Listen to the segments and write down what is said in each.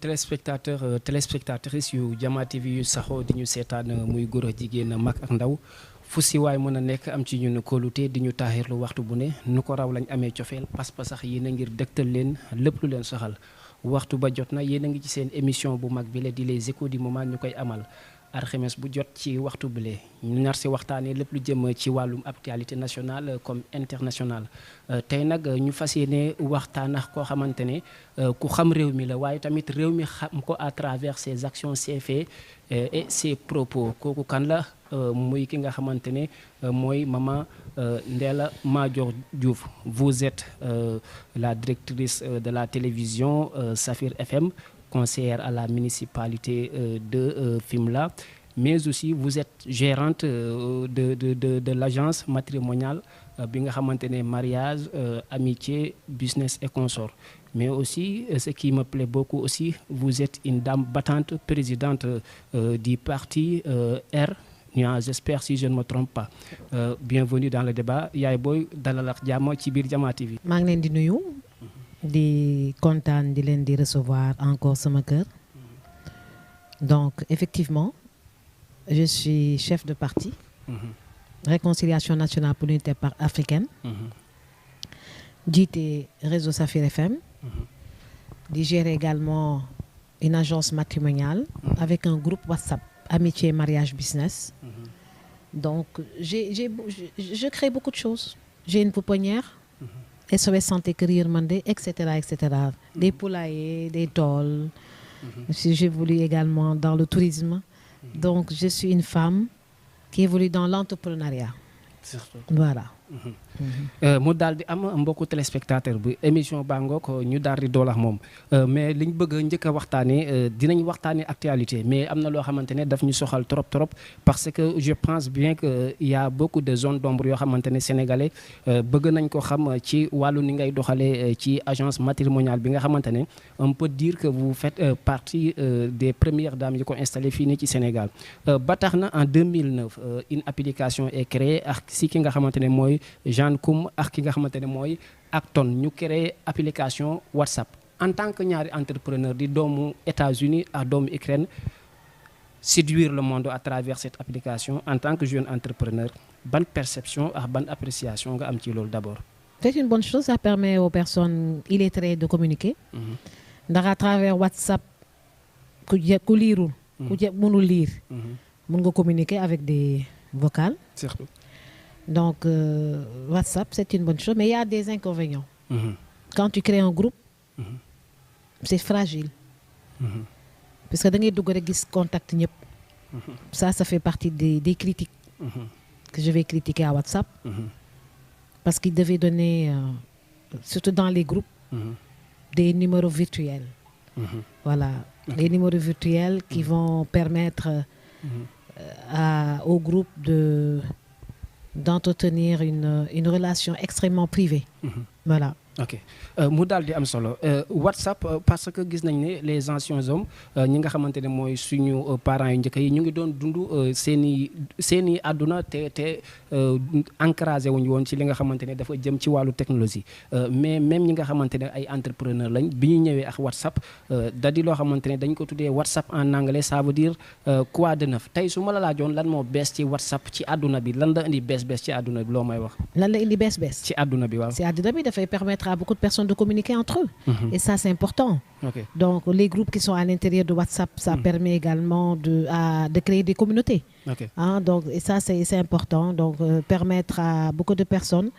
téléspectatrices yu Jama TV yu saxoo di ñu seetaan muy góor ak jigéen mag ak ndaw fu si waay mën a nekk am ci ñun kóolute di ñu taaxirlu waxtu bu ne nu ko raw lañ amee cofeel pas-pas sax yéen a ngir dëgtal leen lépp lu leen soxal waxtu ba jot na yéen a ngi ci seen émission bu mag bi la di les échos du moment ñu koy amal alxames bu jot ci waxtu bile ñu nar si waxtaanee lépp lu jëm ci wàllum actualité nationale comme internationale tey nag ñu fas yéene waxtaan ak koo xamante ne ku xam réew mi la waaye tamit réew mi xam ko à travers ses actions ses faits et ses propos kooku kan la muy ki nga xamante ne mooy maman Ndella Madior Diouf. Vous êtes la directrice de la télévision Safir FM, conseillère à la municipalité de Fimela, mais aussi vous êtes gérante de l'agence matrimoniale bi nga xamante ne mariage, amitié, business et consorts. Mais aussi, ce qui me plaît beaucoup aussi, vous êtes une dame battante, présidente du parti R. J'espère si je ne me trompe pas. Bienvenue dans le débat. Yaay booy dalal ak jàmm ci biir Jama TV. maa ngi leen di nuyu di kontaan di leen di recevoir encore sama kër. Donc effectivement je suis chef de parti. Réconciliation nationale pour l'unité africaine. jiite réseau Safir FM. di gérer également une agence matrimoniale. avec un groupe WhatsApp. Amitié, mariage, business. Donc, je crée beaucoup de choses. J'ai une pouponnière, SOS Santé Carrière Mandé, etc., etc. Des poulaillers, des tôles. J'évolue également dans le tourisme. Donc, je suis une femme qui évolue dans l'entrepreneuriat. Voilà. mu daal di am mbokku téléspectateur bi émission baa ngoog ñu daal di doolax moom mais liñ bëgg a njëkk a waxtaanee dinañ waxtaanee actualité mais am na loo xamante ne daf ñu soxal trop parce que je pense bien que y a beaucoup de zones d'ombre yoo xamante ne sénégalais bëgg nañ ko xam ci wàllu ni ngay doxalee ci agence matrimoniale bi nga xamante ne on peut dire que vous faites partie des premières dames yi ko installé fii nii ci Sénégal ba tax na en 2009 une application est créée ak si ki nga xamante ne mooy Jeanne Koum ak ki nga xamante ne mooy Acton ñu créé application WhatsApp en tant que ñaari entrepreneur di doomu États-Unis ak doomu Ukraine séduire le monde à travers cette application en tant que jeune entrepreneur ban perception ak ban appréciation nga am ci loolu d'abord. C'est une bonne chose, ça permet aux personnes illettrées de communiquer. ndax à travers WhatsApp ku liirul ku mënul lire mën nga communiquer avec des vocales. Surtout. Donc, WhatsApp, c'est une bonne chose, mais il y a des inconvénients. Quand tu crées un groupe, c'est fragile. Parce que da ngay dugg rek gis contact ñëpp. Ça fait partie des critiques que je vais critiquer à WhatsApp. Parce qu'ils devaient donner, surtout dans les groupes, des numéros virtuels. Voilà, des numéros virtuels qui vont permettre au groupe d'entretenir une relation extrêmement privée. Voilà. Ok mu daal di am solo WhatsApp parce que gis nañ ne les anciens hommes ñi nga xamante ne mooy suñu parents yu njëkk yi ñu ngi doon dund seen i àdduna te encouragé wuñu woon ci li nga xamante ne dafa jëm ci wàllu technologie mais même ñi nga xamante ne ay entrepreneur lañ bi ñu ñëwee ak WhatsApp da di loo xamante ne dañ ko tuddee WhatsApp en anglais ça veut dire quoi de neuf tey su ma la laajoon lan moo bees ci WhatsApp ci àdduna bi lan la indi bees ci àdduna bi loo may wax. lan la indi bees. ci àdduna bi waaw. ci àdduna bi dafay permettre à beaucoup de personnes de communiquer entre eux. Et ça, c'est important. Okay. Donc, les groupes qui sont à l'intérieur de WhatsApp, ça permet également de créer des communautés. Okay. Donc, et ça, c'est important. Donc, permettre à beaucoup de personnes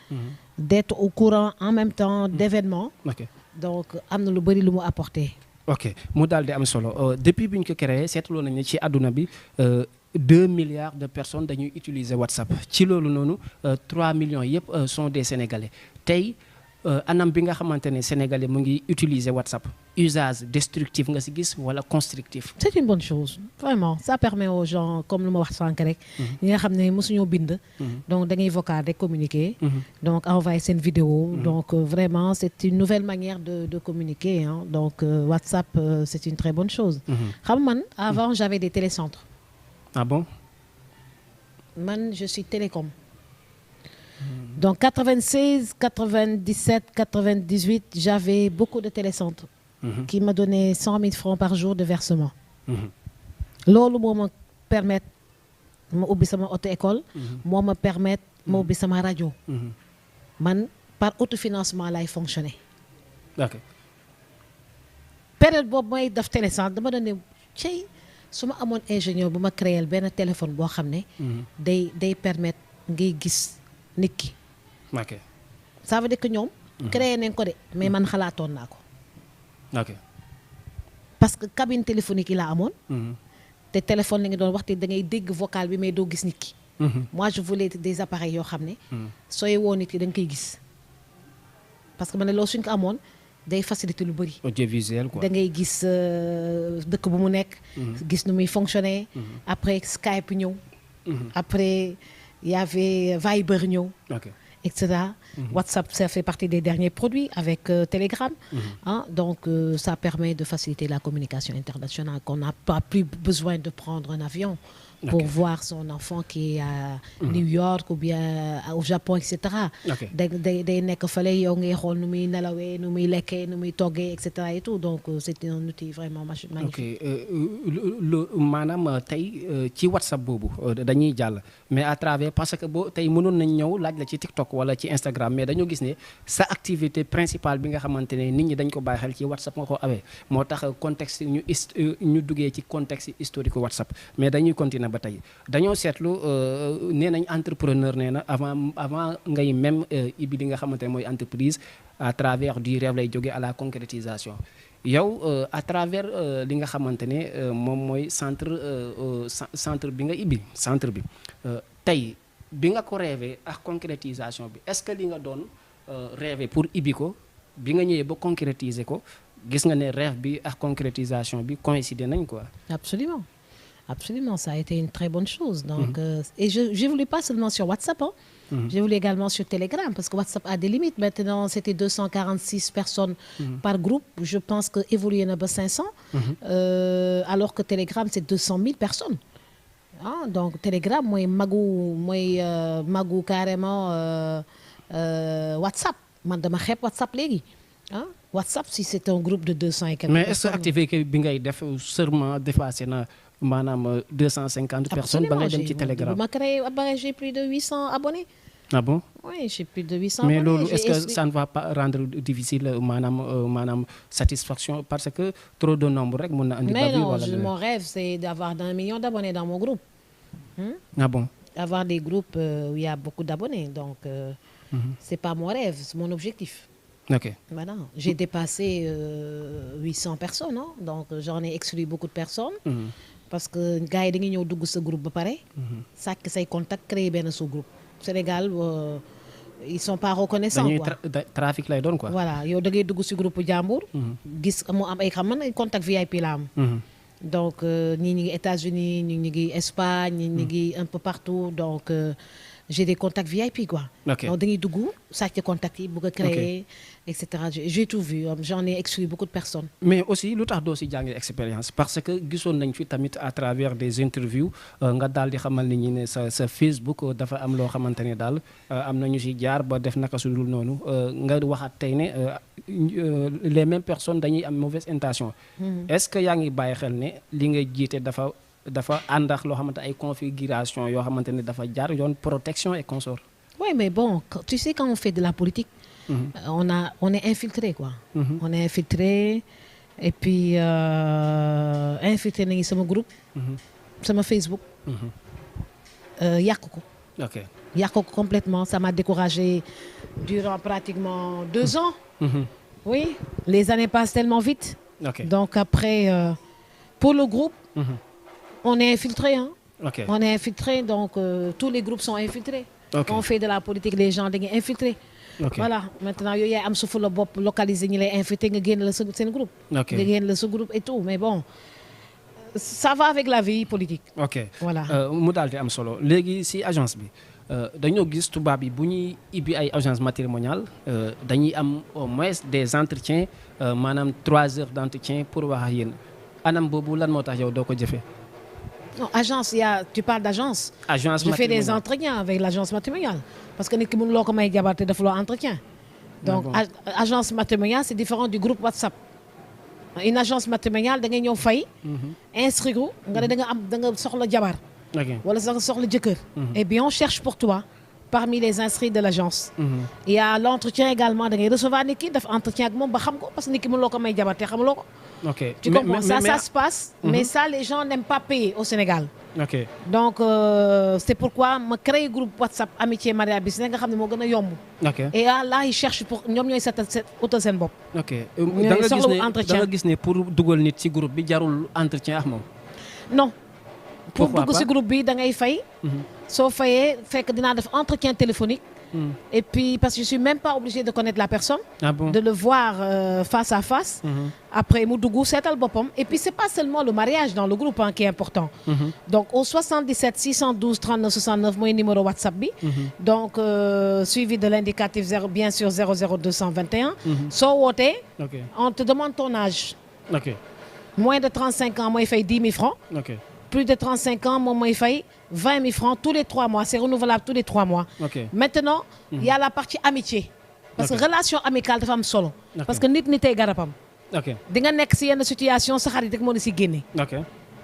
d'être au courant en même temps d'événements. Okay. Donc, am na lu bari lu mu apporter. Ok mu daal di am solo depuis bi ñu ko créé seetloo nañ ne ci àdduna bi 2 milliards de personnes dañuy utiliser WhatsApp ci loolu noonu 3 millions yëpp sont des Sénégalais tey. anam bi nga xamante ne sénégalais mu ngi utiliser WhatsApp usage destructif nga si gis wala constructif. C'est une bonne chose vraiment ça permet aux gens comme lu ma wax sànq rek. ñi nga xam ne mosuñoo bind. donc da ngay vocal rek communiquer. donc envoyer seen vidéo. donc vraiment c'est une nouvelle manière de communiquer hein. Donc WhatsApp c'est une très bonne chose. xam man avant j'avais des télécentres. Ah bon. man je suis télécom. Donc 96, 97, 98, j'avais beaucoup de télécentres. qui me donnait 100 000 francs par jour de versement. loolu moo ma permettre ma ubbi sama auto-école. moo ma permettre ma ubbi sama rajo. man par autofinancement laay fonctionner. ok période boobu may def télécentre dama doon ne cey su ma amoon ingénieur bu ma créer benn téléphone boo xam ne. day permettre ngay gis nit ki. ok ça veut dire que ñoom. créé nañ ko de mais man xalaatoon naa ko. ok parce que cabine téléphonique yi laa amoon. te téléphone la nga doon waxte da ngay dégg vocal bi mais doo gis nit ki. moi je voulais des appareils yoo xam ne. sooy woo nit ki da nga koy gis. parce que man ne loolu suñ ko amoon day faciliter lu bëri. audiovisuel quoi. da ngay gis dëkk bu mu nekk. gis nu muy fonctionner. après Skype ñëw. après y avait Viber ñëw. ok etc. WhatsApp, ça fait partie des derniers produits avec Telegram. Hein, donc, ça permet de faciliter la communication internationale, qu'on n'a pas plus besoin de prendre un avion pour voir son enfant qui est à New York ou bien au Japon, etc. day nekk fale yow ngay xool nu muy nelawee nu muy lekkee nu muy toggee etc. et tout donc c'est un outil vraiment magnifique. ok maanaam tey ci WhatsApp boobu dañuy jàll mais à travers parce que boo tey mënoon nañ ñëw laaj la ci TikTok wala ci Instagram mais dañoo gis ne sa activité principale bi nga xamante ne nit ñi dañ ko bàyyi xel ci WhatsApp nga ko awee moo tax contexte ñu duggee ci contexte historique WhatsApp mais dañuy continuer ba tey dañoo seetlu nee nañ entrepreneur nee na avant ngay même ibi li nga xamante ne mooy entreprise à travers du rêve lay jógee à la concrétisation yow à travers li nga xamante ne moom mooy centre bi nga ibbi centre bi tey bi nga ko rêvé ak concrétisation bi est-ce que li nga doon rêvé pour ibbi ko bi nga ñëwee ba concrétiser ko gis nga ne rêve bi ak concrétisation bi coïncider nañ quoi. Absolument. Absolument, ça a été une très bonne chose. Donc, et je voulais pas seulement sur WhatsApp, hein. J'ai voulu également sur Telegram, parce que WhatsApp a des limites. Maintenant, c'était 246 personnes par groupe. Je pense que évoluer n'a pas 500, alors que Telegram, c'est 200 000 personnes. Ah, donc, Telegram, moi, magou carrément WhatsApp. Man dama xeeb WhatsApp léegi. Ah, WhatsApp, si c'est un groupe de 200 et quelques mais personnes. est-ce que activité bi ngay def seulement dépassé na maanaam 250 personnes ba ngay dem ci Telegram. Ma créé j'ai plus de 800 abonnés. Ah bon? Oui, j'ai plus de 800 mais abonnés. loolu est-ce que ça ne va pas rendre difficile maanaam satisfaction parce que trop de nombre rek mën na andi. Mais non, mon rêve c'est d'avoir 1 million d'abonnés dans mon groupe. Ah bon? Avoir des groupes où il y a beaucoup d'abonnés, donc c'est pas mon rêve, c'est mon objectif. Ok. Voilà. J'ai dépassé 800 personnes, hein? Donc j'en ai exclu beaucoup de personnes. Parce que gars yi dañuy ñëw dugg sa groupe ba pare. sàkk say contact créer benn sous-groupe. Sénégal ils sont pas reconnaissants quoi. Trafic lay doon quoi. Voilà yow da ngay dugg si groupe jàmbur. gis mu am ay xam man contact VIP la am. donc ñii ñi ngi États-Unis ñii ñi ngi Espagne ñii ñi ngi un peu partout donc j'ai des contacts VIP quoi. Ok. Donc dañuy dugg sàcc contact yi bëgg a créer et cetera j'ai tout vu j'en ai exclu beaucoup de personnes. mais aussi lu tax doo si jàngi expérience parce que gisoon nañ fi tamit à travers des interviews nga daal di xamal nit ñi ne sa Facebook dafa am loo xamante ne daal am na ñu si jaar ba def naka su dul noonu nga waxaat tey ne les mêmes personnes dañuy am mauvaise intention. est-ce que yaa ngi bàyyi xel ne li nga jiite dafa ànd ak loo xamante ay configuration yoo xamante ne dafa jaar yoon protection et consort. Oui, mais bon, tu sais, quand on fait de la politique, on est infiltré, quoi. On est infiltré, et puis infiltré dans ce groupe, sur mon Facebook. Yàq ko. Ok. Yàq ko complètement, ça m'a découragé durant pratiquement 2 ans. Oui, les années passent tellement vite. Ok. Donc après, pour le groupe, on est infiltré, hein. Ok. On est infiltré, donc tous les groupes sont infiltrés. Ok. Quand on fait de la politique, les gens dañuy infiltrés. Ok. Voilà, maintenant yow yaay am su fu la bopp localisé ñi lay infiltré nga génn la seen groupe. Ok. nga génn la sa groupe et tout, mais bon, ça va avec la vie politique. ok Voilà. mu daal di am solo léegi si agence bi dañoo gis tubaab yi bu ñuy ibbi ay agence matrimoniale dañuy am au moins des entretiens maanaam 3 heures d'entretien pour wax ak yéen anam boobu lan moo tax yow doo ko jëfee. Non, agence, tu parles d'agence. Agence Je fais des matrimoniale. entretiens avec l'agence matrimoniale. Parce que nit ki mënuloo ko may jabar te defuloo entretien. Donc, agence matrimoniale, c'est différent du groupe WhatsApp. une agence matrimoniale da ngay ñëw fay. inscrire nga ne da nga soxla jabar. wala da nga soxla jëkkër. eh bien on cherche pour toi parmi les inscrits de l'agence. Il y a l'entretien également da ngay recevoir nit ki def entretien ak moom ba xam ko parce que nit ki mënuloo ko may jabar te xamuloo ko. ok tu comprends ça se passe. mais ça les gens n'aiment pas payer au Sénégal. ok donc c'est pourquoi ma créé groupe WhatsApp amitié mariage business nga xam ne moo gën a yomb. ok et là ils cherchent pour ñoom ñooy utal seen bopp. ok da nga gis ne pour dugal nit ci groupe bi jarul entretien ak moom. non pour dugg ci groupe bi da ngay fay. soo fayee fekk dinaa def entretien téléphonique. Et puis parce que je suis même pas obligée de connaître la personne. Ah bon? De le voir face à face. Après mu dugg seetal boppam. Et puis c'est pas seulement le mariage dans le groupe qui est important. Donc au 77 612 39 69 mooy numéro WhatsApp bi. Donc suivi de l'indicatif 0 bien sûr 00221. soo wootee. On te demande ton âge. Moins de 35 ans mooy fay 10 000 francs. Plus de 35 ans moom mooy fay 20 000 francs tous les 3 mois c'est renouvelable tous les 3 mois. Maintenant il y a la partie amitié. parce que relation amicale dafa am solo. parce que nit tey garabam. di nga nekk si yenn situation sa xarit rek moo la si génne.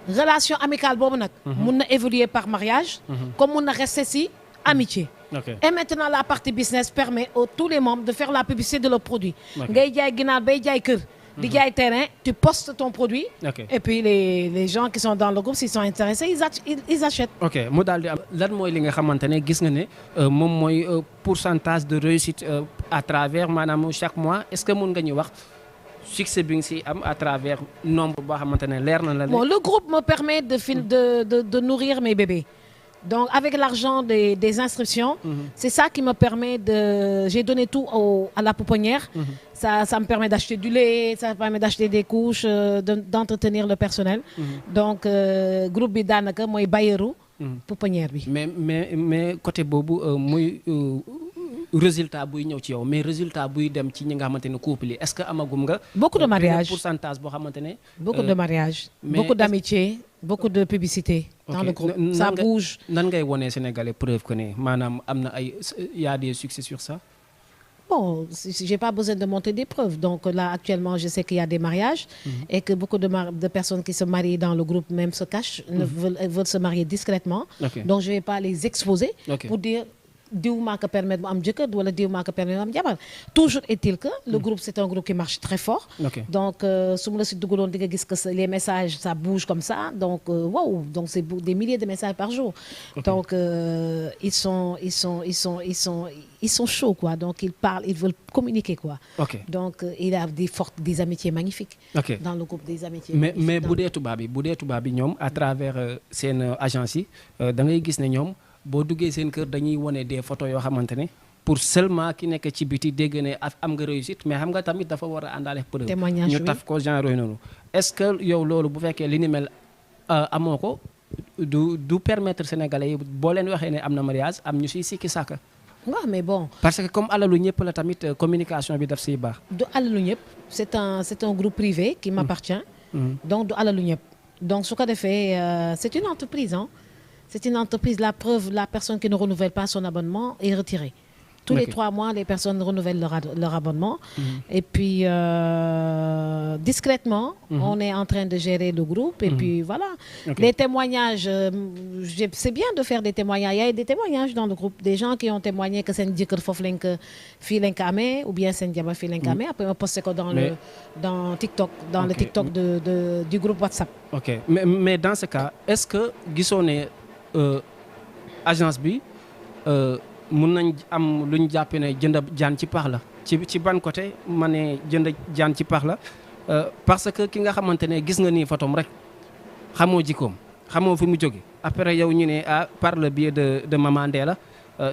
relation amicale boobu nag. mun na évoluer par mariage. comme mun na rester si amitié. Et maintenant la partie business permet à tous les membres de faire la publicité de leurs produits. ngay jaay ginaar bay jaay kër. di jaay terrain tu postes ton produit. Et puis les gens qui sont dans le groupe s'ils sont intéressés ils achètent. ok mu daal di am lan mooy li nga xamante ne gis nga ne moom mooy pourcentage de réussite à travers maanaam chaque mois est-ce que mun nga ñu wax succès bi nga si am à travers nombre boo xamante ne leer na la. Bon le groupe me permet de nourrir mes bébés. Donc avec l'argent des inscriptions, c'est ça qui me permet j'ai donné tout à la pouponnière. Ça me permet d'acheter du lait, ça me permet d'acheter des couches, d'entretenir le personnel. Donc groupe bi daanaka mooy bayeeru pouponnière bi. mais côté boobu muy résultat buy ñëw ci yow mais résultat buy dem ci ñi nga xamante ne couple yi est-ce que amagum nga. beaucoup de mariages pourcentage boo xamante ne. beaucoup de mariages. beaucoup d'amitié. Beaucoup de publicité dans le groupe. Ça bouge. Nan ngay wone Sénégalais preuve que ne maanaam am na ay y a des succès sur ça. Bon, j'ai pas besoin de monter des preuves. Donc là actuellement, je sais qu'il y a des mariages et que beaucoup de personnes qui se marient dans le groupe même se cachent, veulent se marier discrètement. Donc je vais pas les exposer pour dire diw maa ko permettre mu am jëkkër wala diw maa ko permettre mu am jabar. Toujours est-il que le groupe c'est un groupe qui marche très fort. Donc su ma la si dugaloon di nga gis que les messages ça bouge comme ça donc wow donc c'est des milliers de messages par jour. Donc ils sont chauds quoi donc ils parlent ils veulent communiquer quoi. Donc il y a des amitiés magnifiques. Dans le groupe des amitiés. mais bu dee tubaab bi ñoom à travers seen agence yi da ngay gis ne ñoom. boo duggee seen kër dañuy wone des photos yoo xamante ne pour seulement ki nekk ci biti dégg ne am nga réussite mais xam nga tamit dafa war a àndaale preuve ñu taf ko genre yooyu noonu est-ce que yow loolu bu fekkee li ni mel amoo ko du permettre sénégalais yi boo leen waxee ne am na mariage am ñu siy sikki sàkka waaw mais bon parce que comme alalu ñëpp la tamit communication bi daf siy baax du alalu ñëpp c'est un groupe privé qui m'appartient donc du alalu ñëpp donc su ko defee c'est une entreprise C'est une entreprise. La preuve, la personne qui ne renouvelle pas son abonnement est retirée. Tous les 3 mois, les personnes renouvellent leur abonnement. Et puis, discrètement, on est en train de gérer le groupe. Et puis, voilà. Les témoignages, c'est bien de faire des témoignages. Il y a des témoignages dans le groupe. Des gens qui ont témoigné que c'est un djikr foflenk filenkame ou bien c'est un diaba filenkame. Après, on poste ça dans TikTok, dans le TikTok du groupe WhatsApp. OK. Mais dans ce cas, est-ce que Guissone agence bi mun nañ am lu ñu jàppee ne jënd jaan ci pax la ci ban côté ma ne jënd jaan ci pax la parce que ki nga xamante ne gis nga nii photom rek xamoo jikkoom xamoo fi mu jóge après yow ñu ne par le biais de Maman Ndella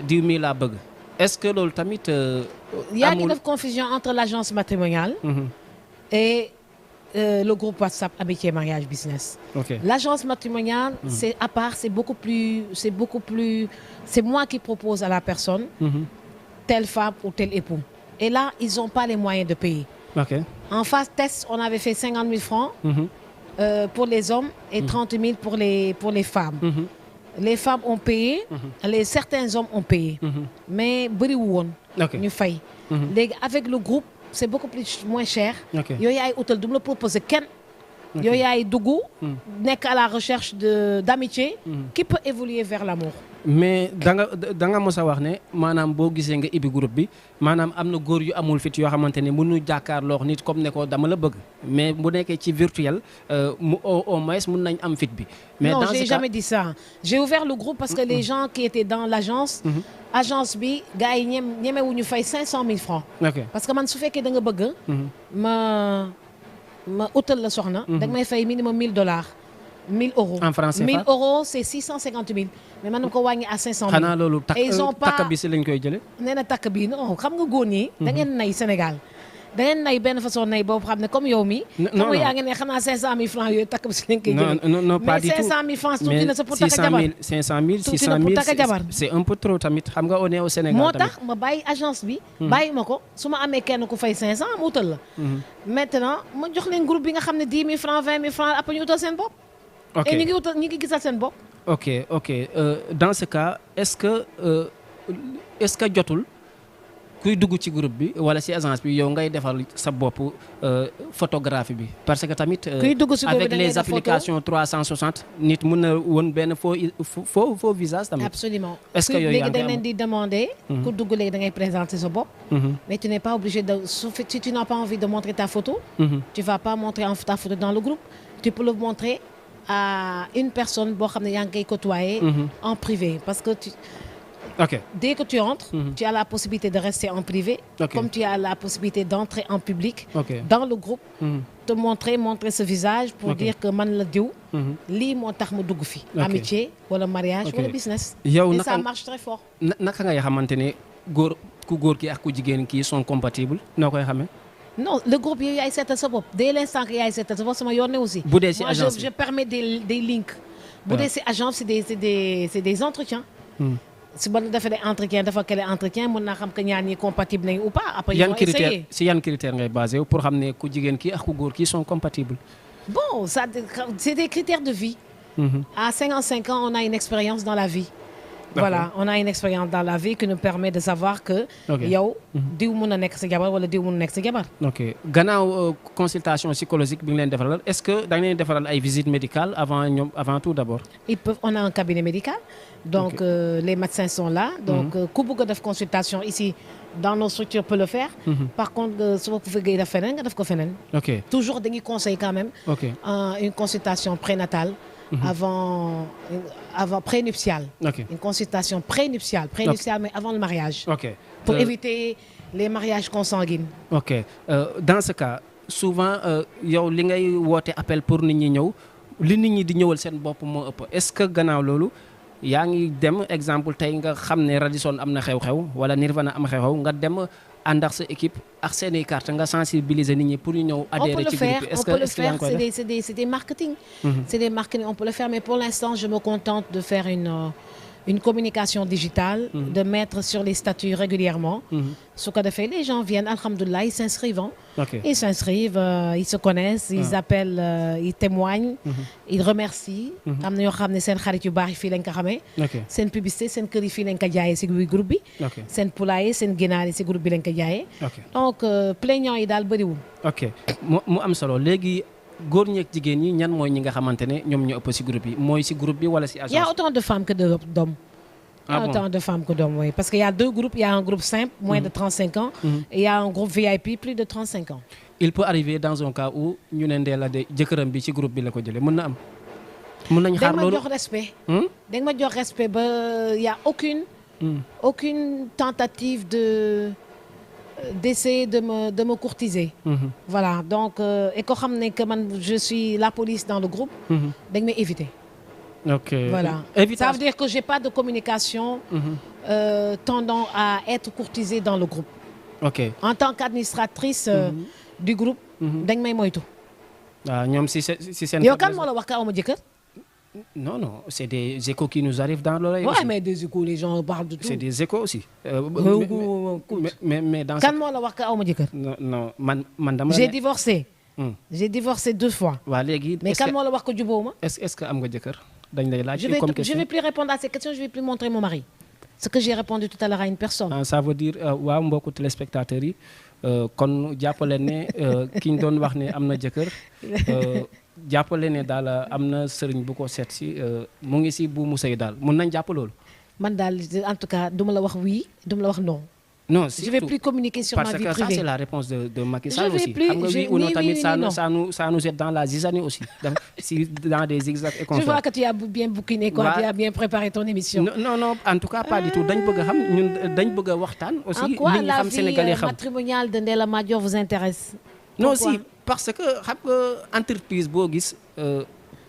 diw mii laa bëgg est-ce que loolu tamit y a une confusion entre l'agence matrimoniale et le groupe WhatsApp Amitié Mariage Business. L'agence matrimoniale, c'est à part, c'est moi qui propose à la personne telle femme ou tel époux. Et là, ils n'ont pas les moyens de payer. En phase test, on avait fait 50 000 francs pour les hommes et 30 000 pour les femmes. Les femmes ont payé, certains hommes ont payé. Mais bëriwul woon ñu fay. Léegi avec le groupe, c'est beaucoup plus moins cher. Ok. yow yaay utal du mu la proposer kenn. yow yaay dugg. nekk à la recherche d'amitié. qui peut évoluer vers l'amour. mais da nga mos a wax ne maanaam boo gisee nga ibbi groupe bi maanaam am na góor yu amul fit yoo xamante ne mënu jàkkaarloo nit comme ne ko dama la bëgg mais bu nekkee ci virtuel mu au moins mën nañ am fit bi. mais non dans j'ai ce cas jamais dit ça j'ai ouvert le groupe parce que les gens qui étaient dans l'agence. agence bi gars yi ñemewuñu fay 500 000 francs. ok parce que man su fekkee da nga bëgg. ma utal la soxna. da nga may fay minimum $1000. 1000 euros. En francs CFA 1000 euros c'est 650 000 mais man na ko wàññi à 500 000. xanaa loolu et ils ont pas takk bi si lañ koy jëlee. nee na takk bi non xam nga góor ñi. da ngeen nay Sénégal. da ngeen nay benn façon nay boobu xam ne comme yow mi xam nga yaa ngi ne xanaa 500 000 francs yooyu takk bi si lañ koy jëlee. non pas du tout mais 500 000 francs tuuti na sa pour takk jabar. 500 000 tuuti 600 na pour 000 takk jabar. c'est un peu trop tamit xam nga on est au Sénégal moo tamit. tax ma bàyyi agence bi. bàyyi ma ko su ma amee kenn ku fay 500 mu utal la. maintenant ma jox leen groupe bi nga xam ne 10 000 francs 20 000 francs après ñu utal seen bopp. ok et ñu ngi gisal seen bopp. ok dans ce cas est-ce que jotul kuy dugg ci groupe bi wala ci agence bi yow ngay defal sa bopp photographie bi parce que tamit. kuy dugg ci groupe bi avec da ngay les def photo. applications 360 nit mën na woon benn faux visage tamit. absolument est-ce que yooyu yaa léegi ngi dañ leen am di demander. ku dugg léegi da ngay présenter sa bopp. mais tu n'es pas obligé de si tu n'as pas envie de montrer ta photo. tu vas pas montrer ta photo dans le groupe. tu peux le montrer à une personne boo xam ne yaa ngi koy côtoyer. en privé parce que ok dès que tu entres. tu as la possibilité de rester en privé. Ok. comme tu as la possibilité d'entrer en public. ok dans le groupe. te montrer ce visage pour Ok. dire que man la diw. lii moo tax ma dugg fi. Ok. amitié wala mariage Ok. wala business. yow et naka ça marche très fort. naka ngay xamante ne ku góor ki ak ku jigéen kii sont compatibles noo koy xamee. non le groupe yooyu yaay seetal sa bopp dès l'instant que yaay seetal sa bopp sama yoon ne aussi. bu dee ci moi agence je permets des links. bu Ouais. dee ci agence c'est des entretiens. si ba defee des entretiens dafa kele entretien mën naa xam que ñaar ñi compatible nañu ou pas après ils yan vont critère essayer. si yan critère ngay basé pour xam ne ku jigéen kii ak ku góor kii sont compatibles. Bon ça c'est des critères de vie. À 55 ans on a une expérience dans la vie. D'accord. Voilà on a une expérience dans la vie qui nous permet de savoir que. Ok. yow diw mën na nekk sa jabar wala diw mën na nekk sa jabar. ok gannaaw consultation psychologique bi nga leen defaral est-ce que da nga leen defaral ay visites médicales avant tout d'abord. On a un cabinet médical, donc Ok. Les médecins sont là. Donc, ku bëgg a def consultation ici, dans nos structures, peut le faire. Par contre, su ko bëggee def feneen nga def ko feneen. ok Toujours dañuy conseil quand même ok une consultation prénatale avant prénuptiale. ok Une consultation prénuptiale, mais avant le mariage. ok Pour éviter les mariages consanguins. ok dans ce cas souvent yow li ngay woote appel pour nit ñi ñëw li nit ñi di ñëwal seen bopp moo ëpp est-ce que gannaaw loolu yaa ngi dem exemple tey nga xam ne Radisson am na xew-xew wala Nirvana am xew-xew nga dem ànd ak sa équipe ak seeni carte nga sensibiliser nit ñi pour ñu ñëw adhérer ci groupe bi est-ce que yaa ngi koy def c'est des marketing. C'est des marketing, on peut le faire, mais pour l'instant, je me contente de faire une communication digitale, de mettre sur les statuts régulièrement. Ce qu'on a fait, les gens viennent, alhamdoulilah, ils s'inscrivent. ok Ils s'inscrivent, ils se connaissent, ils appellent, ils témoignent, ils remercient. am na yoo xam ne seen xarit yu baax yi fii lañ ko xamee. ok seen publicité seen kër yi fii lañ ko jaayee si groupe bi. ok seen poulailler seen ginaar yi si groupe bi lañ ko jaayee. ok donc plaignants yi daal bëriwul. ok mu am solo léegi góor ñi ak jigéen ñi ñan mooy ñi nga xamante ne ñoom ñoo ëpp ci groupe yi mooy ci groupe bi wala ci agence. Il y a autant de femmes que d'hommes. Il y a autant de femmes que d'hommes, oui. Parce qu'il y a deux groupes. Il y a un groupe simple, moins de 35 ans. Et il y a un groupe VIP, plus de 35 ans. Il peut arriver dans un cas où ñu ne Ndella de jëkkëram bi ci groupe bi la ko jëlee mën na am. mën nañu xaar loolu da nga ma jox respect. da nga ma jox respect ba il y a aucune tentative d'essayer de me courtiser. Voilà donc et ko xam ne que man je suis la police dans le groupe. da nga may éviter. ok Voilà. Ça veut dire que j'ai pas de communication tendant à être courtisée dans le groupe. ok En tant qu'administratrice du groupe. dañ may moytu. waaw ñoom si seen. yow kan moo la wax ka awma jëkkër. non c'est des échos qui nous arrivent dans l'oreille. Ouais, mais des échos les gens parlent de tout. c'est des échos aussi. mais dans kan moo la wax ka awma jëkkër. non man dama. J'ai divorcé. J'ai divorcé 2 fois. waa léegi. mais kan moo la wax ko jubóo ma. est-ce que am nga jëkkër dañ lay laaj. Je vais plus répondre à ces questions, je vais plus montrer mon mari. Ce que j'ai répondu tout à l'heure à une personne. Ça veut dire waaw mbokku téléspectateurs yi kon jàppale ne ki ñu doon wax ne am na jëkkër jàppale ne daal am na sëriñ bu ko seet si mu ngi si buumu sëy daal mun nañ jàpp loolu. Man daal en tout cas duma la wax oui duma la wax non. Non, je vais plus communiquer sur ma vie privée. Parce que ça c'est la réponse de Macky Sall aussi. Xam nga oui ou non tamit ça nous aide dans la zizanie aussi. Si dans des zigzags et consorts. Je vois que tu as bien bouquiné quoi, tu as bien préparé ton émission. Non, en tout cas pas du tout. Dañ bëgg a xam ñun dañ bëgg a waxtaan aussi. En quoi la vie matrimoniale de Ndella Madior vous intéresse? Non, si parce que xam nga entreprise boo gis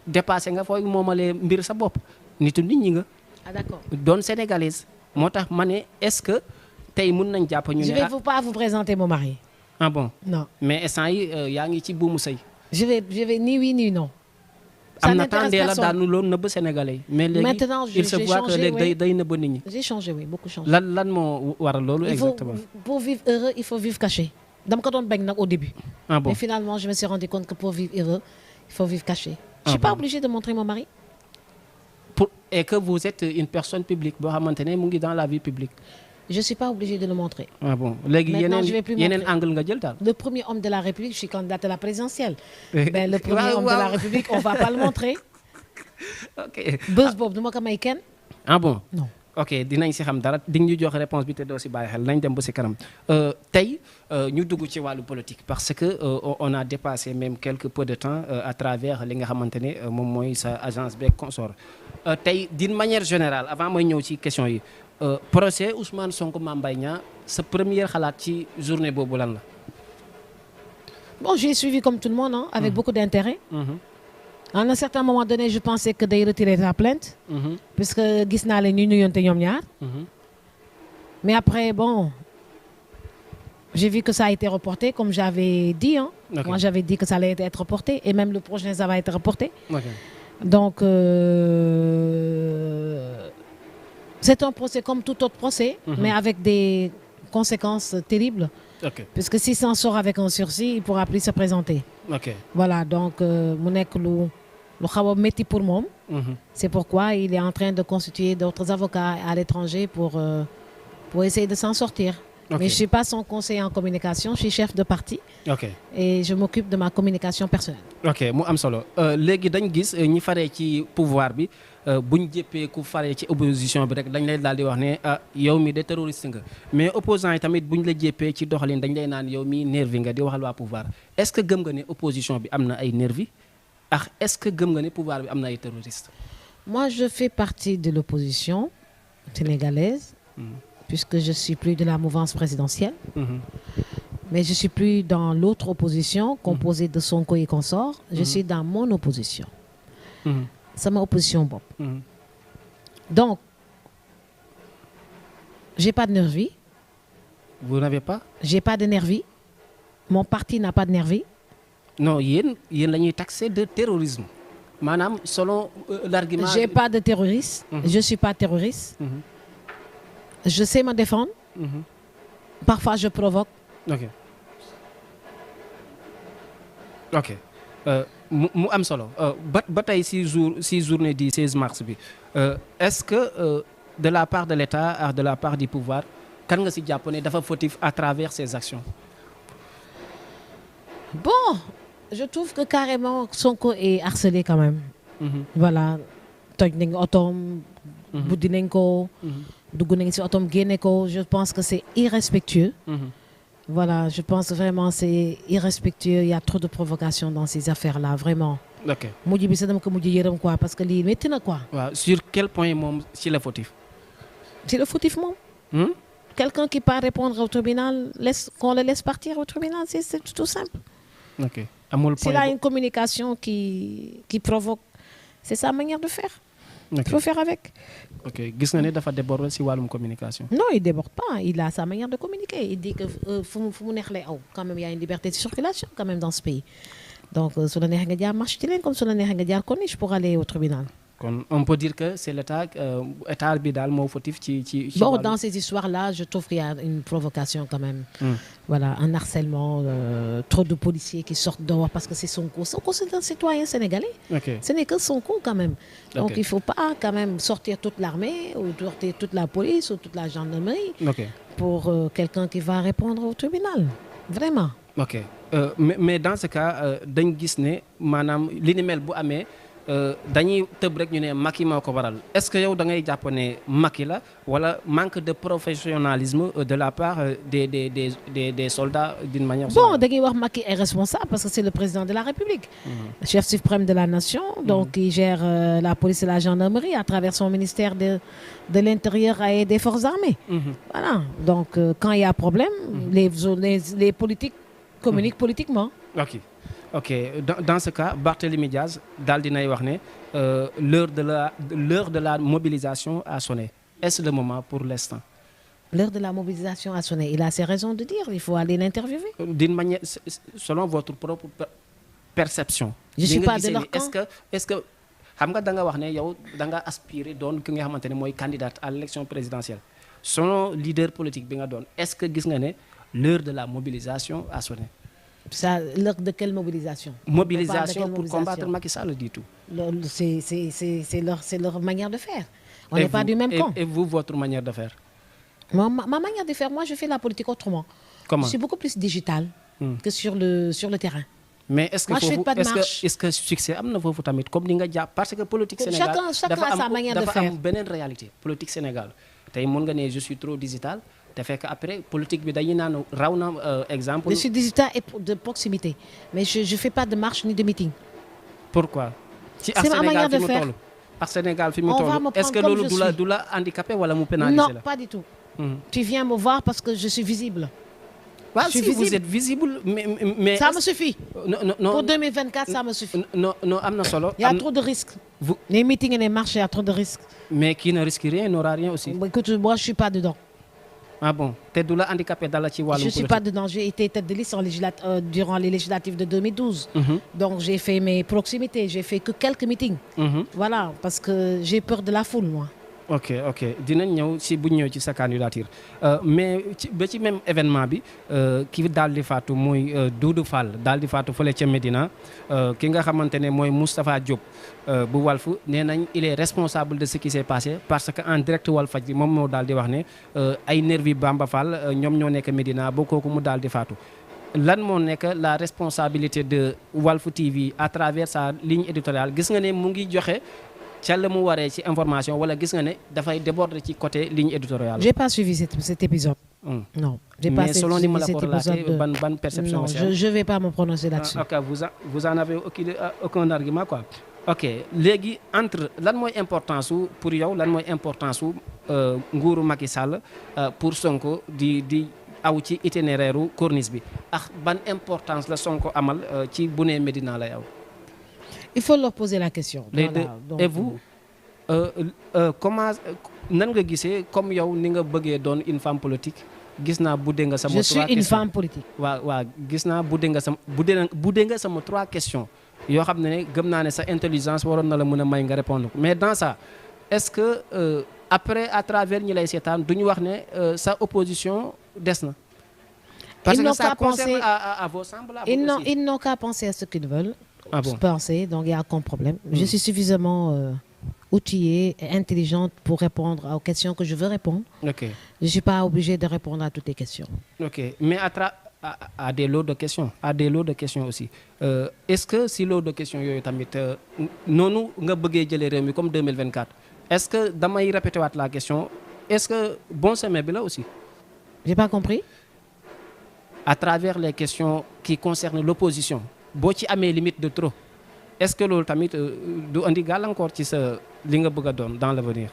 dépassé nga fooy moomalee mbir sa bopp nitu nit ñi nga. Ah d'accord. Doon sénégalaise moo tax ma ne est-ce que tey mën nañ jàpp ñu ne je vais pas vous présenter mon mari. Ah bon? Non. Mais instant yi yaa ngi ci buumu sëy. Je vais ni oui ni non. am na temps Ndella daanu loolu nëbb sénégalais mais léegi maintenant il se voit que léegi day nëbb nit ñi. J'ai changé oui, beaucoup changé. lan moo waral loolu exactement? Pour vivre heureux il faut vivre caché. dama ko doon bañ nag au début. Ah bon? Mais finalement je me suis rendu compte que pour vivre heureux il faut vivre caché. Je suis pas obligée de montrer mon mari. Et que vous êtes une personne publique boo xamante ne mu ngi dans la vie publique. Je suis pas obligée de le montrer. Ah bon léegi yeneen angle nga jël daal. Le premier homme de la République, je suis candidate à la présidentielle. Ben le premier homme de la République, on va pas le montrer. Ok. Buzz boobu du ma ko may kenn. Ah bon? Non. Ok dinañ si xam dara di ñu jox réponse bi te doo si bàyyi xel nañ dem ba si kanam tey ñu dugg ci wàllu politique parce que on a dépassé même quelque peu de temps à travers li nga xamante ne moom mooy sa agence beeg consort tey d'une manière générale avant mooy ñëw ci question yi procès Ousmane Sonko Mame Mbaye Niang sa première xalaat ci journée boobu lan la. Bon j'ai suivi comme tout le monde avec beaucoup d'intérêt. À un certain moment donné je pensais que day retirer la plainte. Puisque gis naa leen ñu nuyonte ñoom ñaar. Mais après bon j'ai vu que ça a été reporté comme j'avais dit Okay. Moi j'avais dit que ça allait être reporté et même le prochain ça va être reporté. Okay. Donc c'est un procès comme tout autre procès. Mais avec des conséquences terribles. Okay. Puisque s'il s'en sort avec un sursis il pourra plus se présenter. Okay. Voilà donc mu nekk lu xaw a métti pour moom. C'est pourquoi il est en train de constituer d'autres avocats à l'étranger pour essayer de s'en sortir. Okay. Mais je suis pas son conseiller en communication, je suis chef de parti. Okay. Et je m'occupe de ma communication personnelle. Ok mu am solo léegi dañ gis ñi faree ci pouvoir bi buñ jëppee ku faree ci opposition bi rek dañ lay daal di wax ne yow mi de terroriste nga mais opposant yi tamit buñ la jëppee ci doxalin dañ lay naan yow mi nervi nga di waxal waa pouvoir est-ce que gëm nga ne opposition bi am na ay nervi ak est-ce que gëm nga ne pouvoir bi am na ay terroristes? Moi je fais partie de l'opposition sénégalaise. Puisque je suis plus de la mouvance présidentielle. Mais je suis plus dans l'autre opposition composée de Sonko et consorts. Je suis dans mon opposition. C'est ma opposition bopp. Donc j'ai pas de nervi. Vous n'avez pas? J'ai pas de nervi. Mon parti n'a pas de nervi. Non, yéen la ñuy taxer de terrorisme. Maanaam selon l'argument. J'ai pas de terroriste. Je suis pas terroriste. Je sais me défendre. Parfois je provoque. Ok mu am solo ba tey si journée du 16 mars bi est-ce que de la part de l'État ak de la part du pouvoir kan nga si jàpp ne dafa fautif à travers ses actions? Bon je trouve que carrément Sonko est harcelé quand même. Voilà toj nañ otoom. buddi nañ ko. dugg nañ ci otoom génne ko je pense que c'est irrespectueux. Voilà je pense vraiment c'est irrespectueux il y a trop de provocation dans ces affaires-là vraiment. Ok mujj bi sax dama ko mujj yërëm quoi parce que lii métti na quoi. waaw sur quel point moom ci la fautif. ci la fautif moom. Quelqu'un qui part répondre au tribunal qu'on le laisse partir au tribunal c'est tout simple. Ok amul point. S'il a une communication qui provoque c'est sa manière de faire. Okay. Il faut faire avec. Ok gis nga ne dafa déborder ci wàllum communication. Non il déborde pas il a sa manière de communiquer il dit que fu mu neex lay aw quand même il y a une liberté de circulation quand même dans ce pays donc su la neexee nga jaar marche ci leen comme su la neexee nga jaar corniche pour aller au tribunal. kon on peut dire que c'est l'état état bi daal moo fautif ci bon dans ces histoires-là je trouve qu'il y a une provocation quand même. Voilà, un harcèlement, trop de policiers qui sortent dehors parce que c'est Sonko. Sonko, c'est un citoyen sénégalais. Ce n'est que Sonko quand même. Donc il ne faut pas quand même sortir toute l'armée ou sortir toute la police ou toute la gendarmerie pour quelqu'un qui va répondre au tribunal. Vraiment. Ok. Mais dans ce cas dañ gis ne maanaam li ni mel bu amee dañuy tëb rek ñu ne Macky moo ko waral est-ce que yow da ngay jàpp ne Macky la wala manque de professionnalisme de la part des soldats d'une manière bon dañuy wax Macky est responsable parce que c'est le président de la République, le chef suprême de la nation, donc il gère la police et la gendarmerie à travers son ministère de l'Intérieur et des Forces armées. Voilà, donc quand il y a problème, les politiques communiquent politiquement. Ok, dans ce cas Barthélémy Diaz daal dinay wax ne l'heure de la mobilisation a sonné. Est-ce le moment pour l'instant? L'heure de la mobilisation a sonné. Il a ses raisons de dire. Il faut aller l'interviewer. D'une manière, selon votre propre perception. Je suis pas de leur camp. Est-ce que xam nga da nga wax ne yow da nga aspirer doon ki nga xamante ne mooy candidate à l'élection présidentielle. Selon leader politique bi nga doon, est-ce que gis nga ne l'heure de la mobilisation a sonné? Ça, l'heure de quelle mobilisation? Mobilisation pour combattre Macky Sall, dit tout. C'est leur manière de faire. On n'est pas du même camp. Et vous, votre manière de faire? Ma manière de faire, moi, je fais la politique autrement. Comment? Je suis beaucoup plus digitale que sur le terrain. Mais est-ce que moi, je fais pas de marche. Est-ce que succès am na foofu tamit comme ni nga jàpp parce que politique Sénégal chacun a sa manière de faire. Dafa am beneen réalité politique Sénégal tey mën nga ne je suis trop digital. te fekk après politique bi dañuy naan raw na exemple. Je suis digital et de proximité mais je fais pas de marche ni de meeting. Pourquoi? C'est ma manière de faire. Ak Sénégal fi mu toll est-ce que loolu du la handicapé wala mu pénaliser la? Non, pas du tout. Tu viens me voir parce que je suis visible. Ouais, si vous êtes visible mais ça me suffit. Non, pour 2024 ça me suffit. Non am na solo. Il y a trop de risques. Les meetings et les marches, il y a trop de risques. Mais qui ne risque rien n'aura rien aussi. Écoute, moi je suis pas dedans. Ah bon, te du la handicapé dala ci wàllum politique. Je suis pas dedans, j'ai été tête de liste durant les législatives de 2012. Donc j'ai fait mes proximités, j'ai fait que quelques meetings. Voilà, parce que j'ai peur de la foule moi. Ok dinañ ñëw si bu ñëw ci sa candidature mais ba ci même événement bi ki daal di faatu muy Doudou Fall daal di faatu fële ca Médina ki nga xamante ne mooy Moustapha Diop bu Walf nee nañ il est responsable de ce qui s'est passé parce que en direct Walfadjri moom moo daal di wax ne ay nervi Bamba Fall ñoom ñoo nekk Médina ba kooku mu daal di faatu. Lan moo nekk la responsabilité de Walf TV à travers sa ligne éditoriale gis nga ne mu ngi joxe. ca la mu waree ci information wala gis nga ne dafay déborder ci côté ligne éditoriale. J'ai pas suivi cet épisode. Non, j'ai pas suivi cet épisode. Mais selon ni ma la ko ban perception. Non, je vais pas me prononcer là-dessus. Ok, vous en avez aucun argument quoi. Ok, léegi entre lan mooy importance su pour yow lan mooy importance su nguuru Macky Sall pour Sonko di aw ci itinéraire corniche bi ak ban importance la Sonko amal ci bu nee Médina lay aw. Il faut leur poser la question. Donc, et vous comment nan nga gisee comme yow ni nga bëggee doon une femme politique gis naa budde nga sama. Je suis une femme politique. waaw gis naa budde nga sama 3 questions yoo xam ne gëm naa ne sa intelligence waroon na la mën a may nga répondre mais dans ça est-ce que après à travers ñi lay seetaan du ñu wax ne sa opposition des na. Parce que ça concerne à vos semblables aussi. Ils n'ont qu'à penser à ce qu'ils veulent. Ah bon? Penser, donc il n'y a aucun problème. Je suis suffisamment outillée et intelligente pour répondre aux questions que je veux répondre. Okay. Je ne suis pas obligée de répondre à toutes les questions. Ok, mais à des lots de questions, aussi. Est-ce que si lot de questions yooyu tamit noonu nga bëggee jëlee réew mi comme 2024 est-ce que damay répéter waat la question est-ce que bon chemin bi la aussi? J'ai pas compris. À travers les questions qui concernent l'opposition. Boo ci amee limite de trop est-ce que loolu tamit du andi gàllankoor ci sa li nga bëgg a doon dans l'avenir?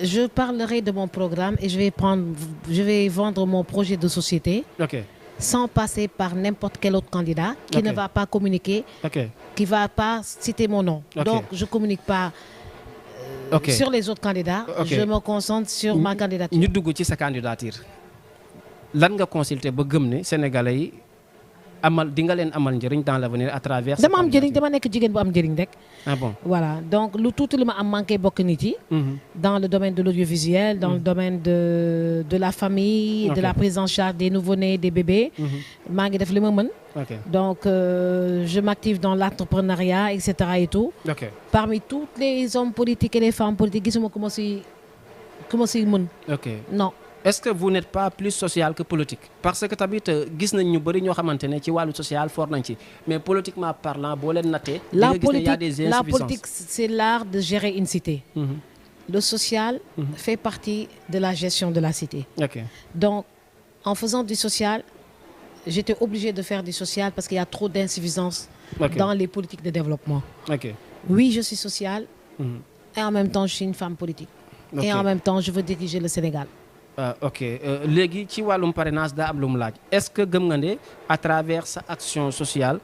Je parlerai de mon programme et je vais vendre mon projet de société. Ok. Sans passer par n'importe quel autre candidat qui ne va pas communiquer, qui ne va pas citer mon nom. Donc je ne communique pas sur les autres candidats. Je me concentre sur ma candidature. Ñu dugg ci sa candidature lan nga consulter ba gëm ne Sénégalais yi amal di nga leen amal njëriñ dans l'avenir à travers. dama am njëriñ dama nekk jigéen bu am njëriñ rek. ah bon voilà donc lu tuuti li ma am manqué bokk nit yi. dans le domaine de l'audiovisuel, dans le domaine de la famille, de la prise en charge des nouveau-nés, des bébés. maa ngi def li ma mën. Donc je m'active dans l'entrepreneuriat et cetera et tout. Parmi tous les hommes politiques et les femmes politiques gisuma ku ma si mën. Non. Est-ce que vous n'êtes pas plus social que politique? Parce que tamit gis nañ ñu bëri ñoo xamante ne ci wàllu social fort nañ ci mais politiquement parlant boo leen nattee. La politique c'est l'art de gérer une cité. Le social fait partie de la gestion de la cité. Donc en faisant du social, j'étais obligée de faire du social parce qu'il y a trop d'insuffisance dans les politiques de développement. Oui, je suis sociale et en même temps je suis une femme politique. Et en même temps je veux diriger le Sénégal. Léegi ci wàllum parrainage daa am lu mu laaj est-ce que gëm nga ne à travers sa action sociale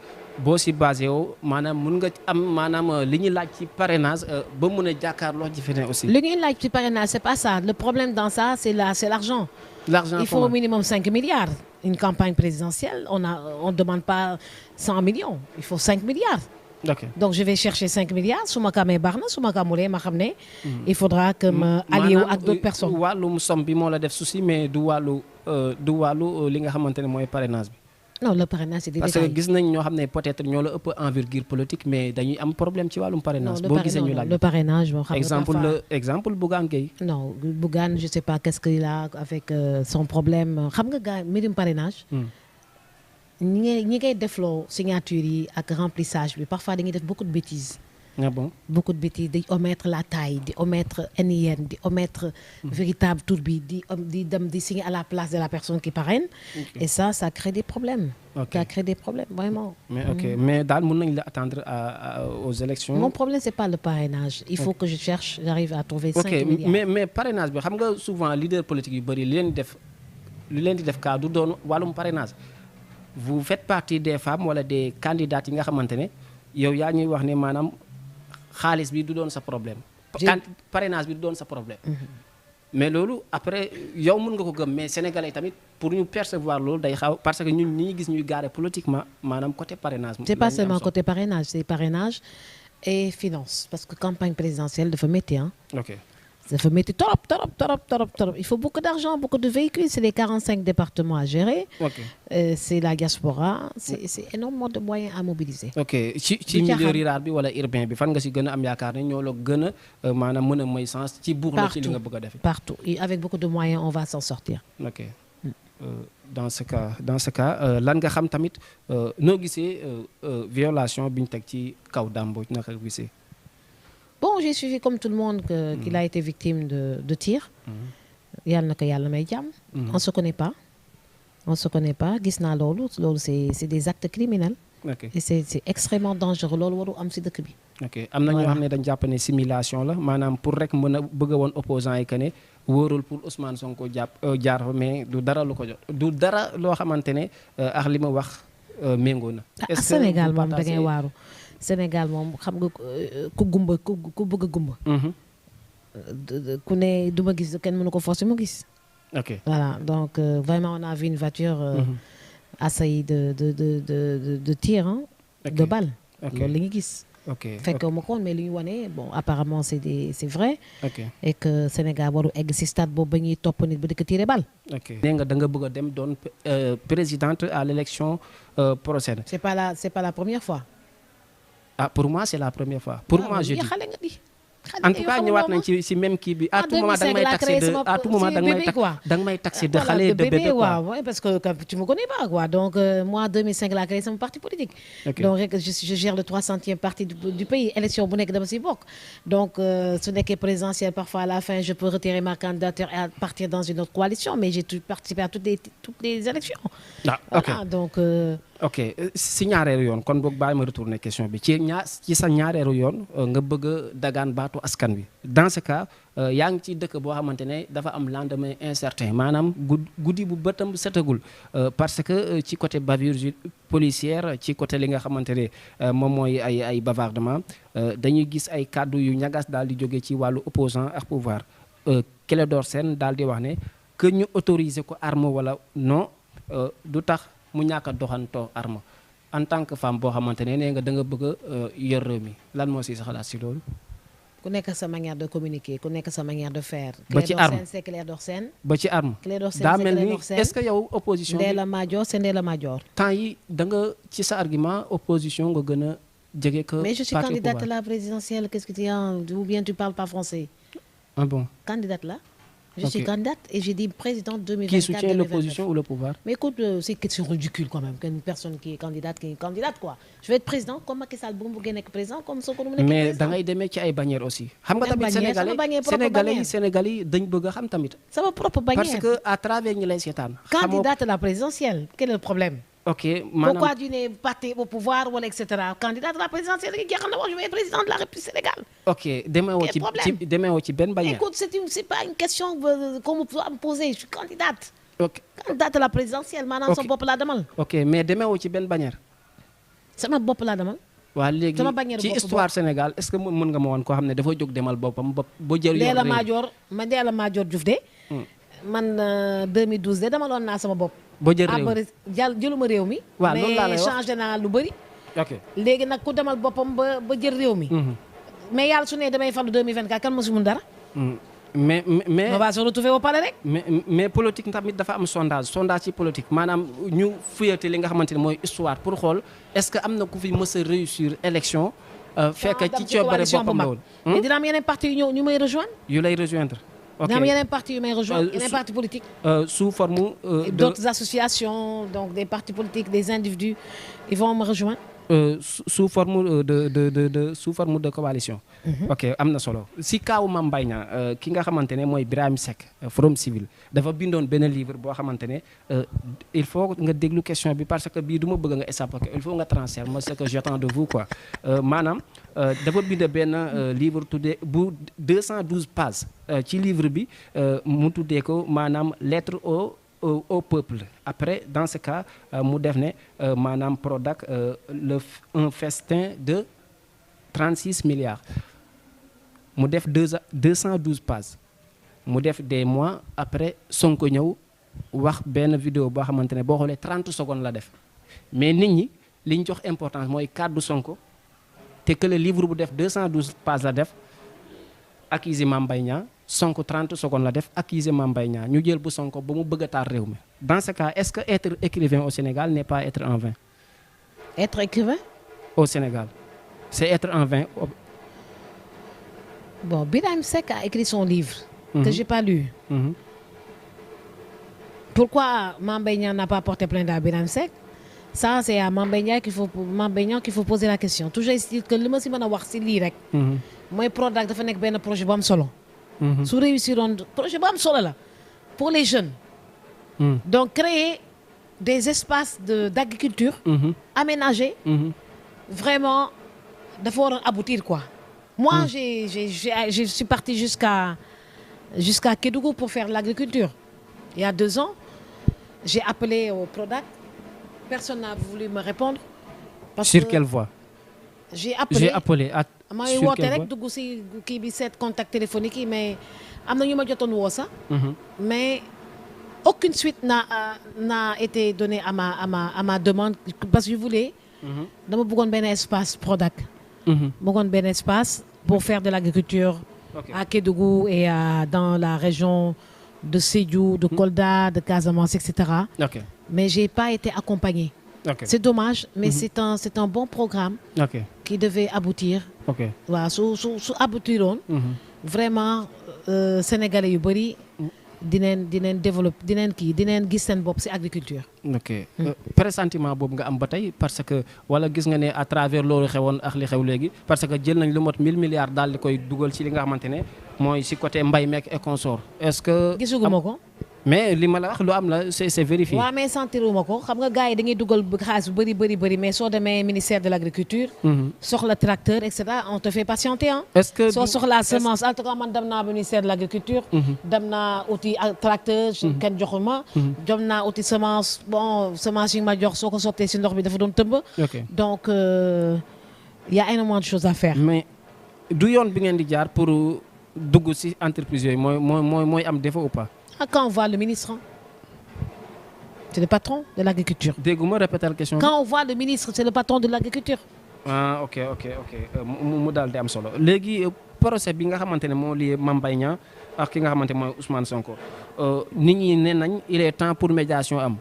boo si basé woo maanaam mun nga am maanaam li ñuy laaj ci parrainage ba mun a jàkkaarloo ci feneen aussi. li ñuy laaj ci parrainage c'est pas ça le problème dans ça c'est l'argent. Il faut au minimum 5 milliards. Une campagne présidentielle on demande pas 100 millions il faut 5 milliards. Donc je vais chercher 5 milliards su ma ko amee baax na su ma ko amulee ma xam ne. il faudra que ma allié wu ak d'autres personnes. wàllum somme bi moo la def souci mais du wàllu li nga xamante ne mooy parrainage bi. non le parrainage c'est des détails. parce que gis nañ ñoo xam ne peut-être ñoo la ëpp envergure politique mais dañuy am problème ci wàllum parrainage. boo gisee ñu laaj le parrainage moo xam ne exemple Bougane Gueye. non Bougane je sais pas qu'est-ce qu'il a avec son problème xam nga gars mbirum parrainage. ñi ngay defloo signature yi ak remplissage bi parfois dañuy def beaucoup de bêtises. Ah bon? Beaucoup de bêtises di omettre la taille di omettre NIN di omettre véritable tour bi di signer à la place de la personne qui parraine. Et ça crée des problèmes. Ça crée des problèmes vraiment. Mais daal mën nañ la attendre aux élections. Mon problème c'est pas le parrainage. Il faut que j'arrive à trouver 5 milliards. mais parrainage bi xam nga souvent leader politique yu bëri li leen di def cas du doon wàllum parrainage. Vous faites partie des femmes wala des candidates yi nga xamante ne yow yaa ñuy wax ne maanaam xaalis bi du doon sa problème. Parrainage bi du doon sa problème. Mais loolu après yow mën nga ko gëm mais sénégalais tamit pour ñu percevoir loolu day xaw parce que ñun ñi gis ñuy garer politiquement maanaam côté parrainage. C'est pas seulement côté parrainage c'est parrainage et finance parce que campagne présidentielle dafa métti dafa métti trop. Il faut beaucoup d'argent, beaucoup de véhicules. C'est les 45 départements à gérer. C'est la diaspora. C'est énormément de moyens à mobiliser. ci milieu rural bi wala urbain bi fan nga si gën a am yaakaar ne ñoo la gën a maanaam mën a may sens ci buur la ci li nga bëgg a def. Partout. Et avec beaucoup de moyens, on va s'en sortir. Dans ce cas lan nga xam tamit noo gisee violation bi ñu teg ci kaw Dame Mbodj naka gisee. Bon, j'ai suivi comme tout le monde qu'il a été victime de tir. Yàlla na ko yàlla may jàmm. On se connaît pas. Gis naa loolu c'est des actes criminels. Et c'est extrêmement dangereux loolu waru am ci dëkk bi. Am na ñoo xam ne dañ jàpp ne simulation la maanaam pour rek mën a bëgg a woon opposant yi que ne wóorul pour Ousmane Sonko jaar fa mais du dara lu ko jot du dara loo xamante ne ak li ma wax méngoo na. Sénégal moom da ngay waaru. Sénégal moom xam nga ku gumba ku bëgg a gumba. ku ne du ma gis kenn mënu ko forcer mu gis. Voilà donc vraiment on a vu une voiture assaillie de tir de balles. loolu la ñu gis. fekk ma ko woon mais li ñu wane bon apparemment c'est vrai. Et que Sénégal waru egg ci stade boobu ba ñuy topp nit ba di ko tirer balle. nee nga da nga bëgg a dem doon présidente à l'élection prochaine. C'est pas la première fois. Pour moi c'est la première fois. Pour moi je dis xale nga di. En tout cas ñëwaat nañ ci même kii bi à tout moment da nga may taxé de xale de bébé quoi. Ouais, parce que tu me connais pas quoi. Donc moi 2005 laa créé sama parti politique. Donc rek je gère le 300e parti du pays élection bu nekk dama si bokk. Donc su nekkee présidentielle parfois à la fin je peux retirer ma candidature et partir dans une autre coalition mais j'ai participé à toutes les élections. Voilà donc si ñaareelu yoon kon boog bàyyi ma retourner question bi ci sa ñaareelu yoon nga bëgg a dagaan baatu askan wi dans ce cas yaa ngi ci dëkk boo xamante ne dafa am lendemain incertain maanaam guddi bu bëtam setagul parce que ci côté bavure policière ci côté li nga xamante ne moom mooy ay bavardement dañuy gis ay kàddu yu ñagas daal di jóge ci wàllu opposant ak pouvoir Clédor Sène daal di wax ne que ñu autoriser ko arme wala non du tax mu ñàkk a doxantoo arme en tant que femme boo xamante ne nee nga da nga bëgg a yor réew mi lan moo si sa xalaat si loolu. ku nekk sa manière de communiquer ku nekk sa manière de faire. ba ci arme c'est Clédor Sène. ba ci arme. Clédor Sène daa c'est mel ni Clédor Sène. est-ce que yow opposition bi Ndella Madior c'est Ndella Madior. temps yi da nga ci sa argument opposition nga gën a jege que. Mais je suis parti au candidate à pouvoir. la présidentielle, qu'est-ce que tu as? Ou bien tu parles pas français? Ah bon. Candidate là. Je Ok. suis candidate et j'ai dit présidente 2024. Qui soutient l'opposition ou le pouvoir? Mais écoute, c'est ridicule quand même qu'une personne qui est candidate quoi. Je vais être président comme Macky Sall bu mu bëggee nekk président comme Sonko nu mu nekk mais président. da ngay demee ci ay bannières aussi. xam nga Yan tamit bannière? Sama bannière, propre bannière. Sénégalais yi dañ bëgg a xam tamit. Sama propre bannière. parce que à travers ñi lay seetaan. Candidate à la présidentielle, quel est le problème? ok maanaam Pourquoi tu n'es pas au pouvoir wala etc. Candidate à la présidentielle ki xam na wax je vais être président de la République du Sénégal. ok demeewoo Quel problème? demeewoo ci benn bannière. Écoute, c'est pas une question qu'on me doit me poser, je suis candidate. ok Candidate à la présidentielle maanaam Ok. sama bopp laa demal. ok mais demeewoo ci benn bannière. sama bopp laa demal. waa léegi Sama bannière ci bopp histoire Sénégal est-ce que mën nga ma woon koo xam ne dafa jóg demal boppam ba jël yoon Ndella réew. Madior ma Ndella Madior Diouf de. man 2012 de demaloon naa sama bopp. ba jël réew après jëluma réew mi. Waaw, loolu laa lay mais wax. changé naa lu bëri. ok léegi nag ku demal boppam ba jël réew mi. mais yàlla su ne damay falu 2024 kan ma si mun dara. mais on va se retrouver au palais rek. mais politique tamit dafa am sondage ci politique maanaam ñu fuyate li nga xamante ne mooy histoire pour xool est-ce que am na ku fi mës a réussir élection. fekk ci coobare boppam la woon. mais dina am yeneen parti yu ñu may rejoindre. yu lay rejoindre. ok dina am yeneen parti yu may rejoindre yeneen parti politique. sous forme de d'autres associations donc des partis politiques des individus ils vont me rejoindre. sous forme sous forme de coalition. ok am na solo si kaawu Mame Mbaye Niang ki nga xamante ne mooy Birahim Seck Forum Civil dafa bindoon benn livre boo xamante ne il faut nga déglu question bi parce que bii du ma bëgg nga échapper il faut nga transférer moi ce que j'attends de vous quoi maanaam dafa bind benn livre tuddee bu 212 pages ci livre bi mu tuddee ko maanaam lettre au peuple après dans ce cas mu def ne maanaam Prodac un festin de 36 milliards mu def 212 pages mu def des mois après Sonko ñëw wax benn vidéo boo xamante ne boo xoolee 30 secondes la def mais nit ñi li ñu jox importance mooy kàddu Sonko te que le livre bu def 212 pages la def accusé Mame Mbaye Niang Sonko 30 secondes la def accusé Mame Mbaye Niang ñu jël bu Sonko ba mu bëgg a taal réew mi dans ce cas est-ce que être écrivain au Sénégal n'est pas être en vain. Être écrivain? Au Sénégal c'est être en vain. Bon, Birahim Seck a écrit son livre que j'ai pas lu. Pourquoi Mame Mbaye Niang n'a pas porté plainte à Birahim Seck? Ça c'est à Mame Mbaye Niang qu'il faut poser la question. Toujours est-il que li ma si mën a wax si lii rek. mooy Prodac dafa nekk benn projet bu am solo. su réussiroon projet bu am solo la pour les jeunes. Donc créer des espaces d'agriculture aménagés. Vraiment dafa waroon aboutir quoi. Moi je suis partie jusqu'à Kédougou pour faire l'agriculture. Il y a 2 ans j'ai appelé au Prodac, personne n'a voulu me répondre. Sur quelle voie? J'ai appelé maa ngi sur woote quelle rek voie? dugg si kii bi seet contact téléphonique yi mais am na ñu ma jotoon woo sax. mais aucune suite n'a été donnée à ma demande parce que je voulais. dama bëggoon benn espace Prodac. bëggoon benn espace pour faire de l'agriculture. Okay. À Kédougou et dans la région de Sédhiou, de Kolda, de Casamance, etc. Ok. Mais j'ai pas été accompagnée. Ok. C'est dommage, mais c'est un bon programme Ok. qui devait aboutir. Ok. waaw su aboutiroon vraiment sénégalais yu bëri dineen développer dineen gis seen bopp ci agriculture. ok pressentiment boobu nga am ba tey parce que wala gis nga ne à travers loolu xewoon ak li xew léegi parce que jël nañ lu mot 1000 milliards daal di koy dugal ci li nga xamante ne mooy ci côté mbay meek et consort est-ce que. gisuguma ko. mais li ma la wax lu am la c'est vérifié. waaw mais sentiruma ko xam nga gars yi dañuy dugal xaalis bu bëri mais soo demee ministère de l'agriculture. soxla tracteur et cetera on te fait patienter hein. est-ce que soo soxlaa semence en tout cas man dem naa ministère de l'agriculture. dem naa uti tracteur. kenn joxuma. dem naa uti semence bon semence yi ma jox soo ko sottee ci ndox bi dafa doon tëmb. ok donc y a énormément de choses à faire. mais du yoon bi ngeen di jaar pour dugg ci entreprise yooyu mooy am défaut ou pas. Quand on voit le ministre. C'est le patron de l'agriculture. dégguma répéter la question. Quand on voit le ministre, c'est le patron de l'agriculture. ah ok mu daal di am solo léegi procès bi nga xamante ne moo lié Mame Mbaye Niang ak ki nga xamante mooy Ousmane Sonko nit ñi ne nañ il est temps pour médiation am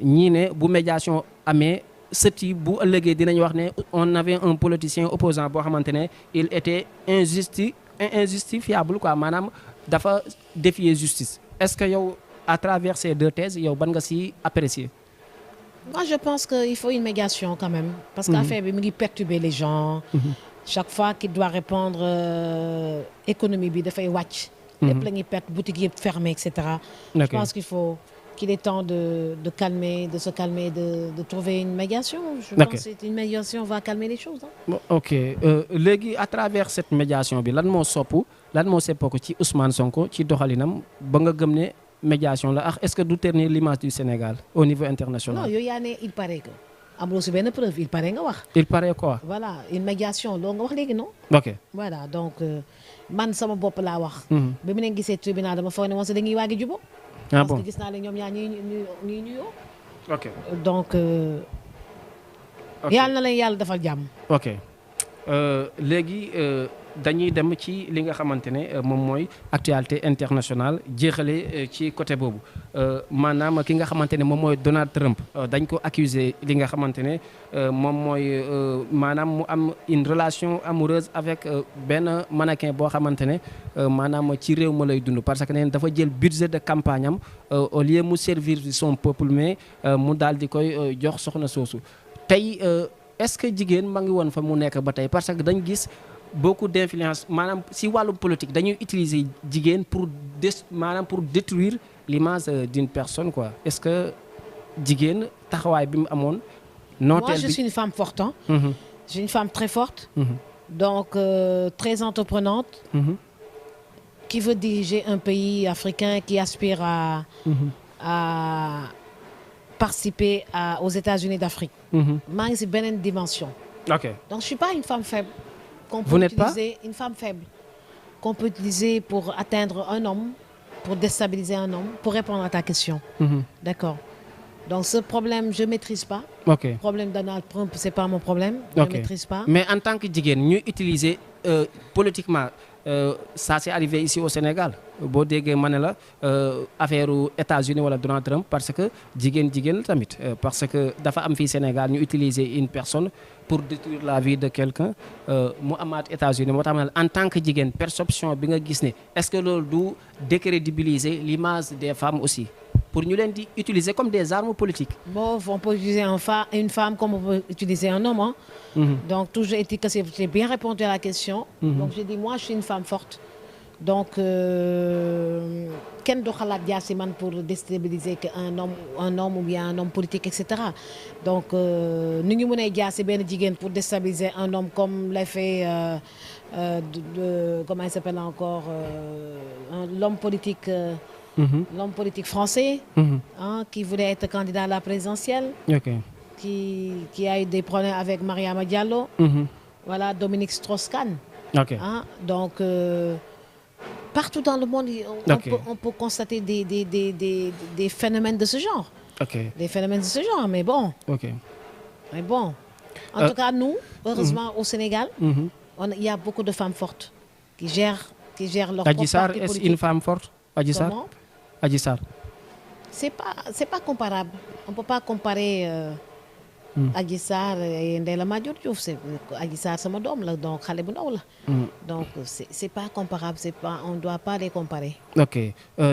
ñii ne bu médiation amee sët yi bu ëllëgee dinañ wax ne on avait un politicien opposant boo xamante ne il était injustifiable quoi maanaam dafa défier justice est-ce que yow à travers ces deux thèses yow ban nga si apprécier. Moi, je pense qu'il faut une médiation quand même. Parce qu'affaire bi mu ngi perturber les gens. Chaque fois qu'il doit répondre économie bi dafay wàcc. lépp la ñuy perte boutique yëpp fermé et cetera. Je pense qu'il est temps de se calmer, de trouver une médiation. Je pense que une médiation va calmer les choses. Hein. ok léegi à travers cette médiation bi lan moo seppeeku ci Ousmane Sonko ci doxalinam ba nga gëm ne médiation la est-ce que du ternir l'image du Sénégal au niveau international. non yow yaa ne il paraît que amuloo si benn preuve il paraît nga wax. il paraît quoi. voilà une médiation loolu nga wax léegi non. ok voilà donc man sama bopp laa wax. ba mu ne gisee tribunal dama foog ne moom si dañuy waagi jubo. ah bon parce que gis naa ne ñoom ñaar ñuy nuyoo. ok donc. yàlla na leen yàlla defal jàmm. ok léegi dañuy dem ci li nga xamante ne moom mooy actualité internationale jeexale ci côté boobu maanaam ki nga xamante ne moom mooy Donald Trump dañ ko accuser li nga xamante ne moom mooy maanaam mu am une relation amoureuse avec benn mannequin boo xamante ne maanaam ci réew ma lay dund parce que neen dafa jël budget de campagne am au lieu mu servir son peuple mais mu daal di koy jox soxna soosu tey est-ce que jigéen ma ngi woon fa mu nekk ba tey parce que dañ gis beaucoup d'influence maanaam si wàllum politique dañuy utiliser jigéen pour détruire l'image d'une personne quoi est-ce que jigéen taxawaay bi mu amoon. Moi je suis une femme forte hein. Je suis une femme très forte. Donc très entreprenante. Qui veut diriger un pays africain qui aspire à participer aux États-Unis d'Afrique. maa ngi si beneen dimension. ok donc je suis pas une femme faible. Vous n'êtes pas une femme faible qu'on peut utiliser pour atteindre un homme, pour déstabiliser un homme, pour répondre à ta question. D'accord. Donc ce problème je maîtrise pas. ok Le problème Donald Trump c'est pas mon problème. Ok. Je maîtrise pas. mais en tant que jigéen ñu utiliser politiquement ça c'est arrivé ici au Sénégal boo déggee ma ne la affaire États-Unis wala Donald Trump parce que jigéen la tamit parce que dafa am fii Sénégal ñu utiliser une personne pour détruire la vie de quelqu'un mu amaat États-Unis moo tax ma ne la en tant que jigéen perception bi nga gis ne est-ce que loolu du décrédibiliser l'image des femmes aussi pour ñu leen di utiliser comme des armes politiques. Bon, on peut utiliser une femme comme on peut utiliser un homme. Hein. Donc, toujours est-il que j'ai bien répondu à la question. Donc, j'ai dit, moi, je suis une femme forte. Donc, kenn du xalaat jaar si man pour déstabiliser un homme ou bien un homme politique, etc. Donc, nu ngi mënee jaar si benn jigéen pour déstabiliser un homme comme l'a fait comment il s'appelle encore l'homme politique. L'homme politique français hein, qui voulait être candidat à la présidentielle, qui a eu des problèmes avec Mariama Diallo, voilà, Dominique Strauss-Kahn. Hein, donc, partout dans le monde, on peut constater des phénomènes de ce genre. Des phénomènes de ce genre, mais bon. Mais bon. En tout cas, nous, heureusement, au Sénégal, il y a beaucoup de femmes fortes qui gèrent leur propre parti politique. Adji Sarr, est-ce une femme forte? Adji Sarr? Comment? Adji Sarr. C'est pas comparable. On peut pas comparer Adji Sarr et Ndella Madior Diouf. Adji Sarr sama doom la donc xale bu ndaw la. Donc c'est pas comparable, on doit pas les comparer. ok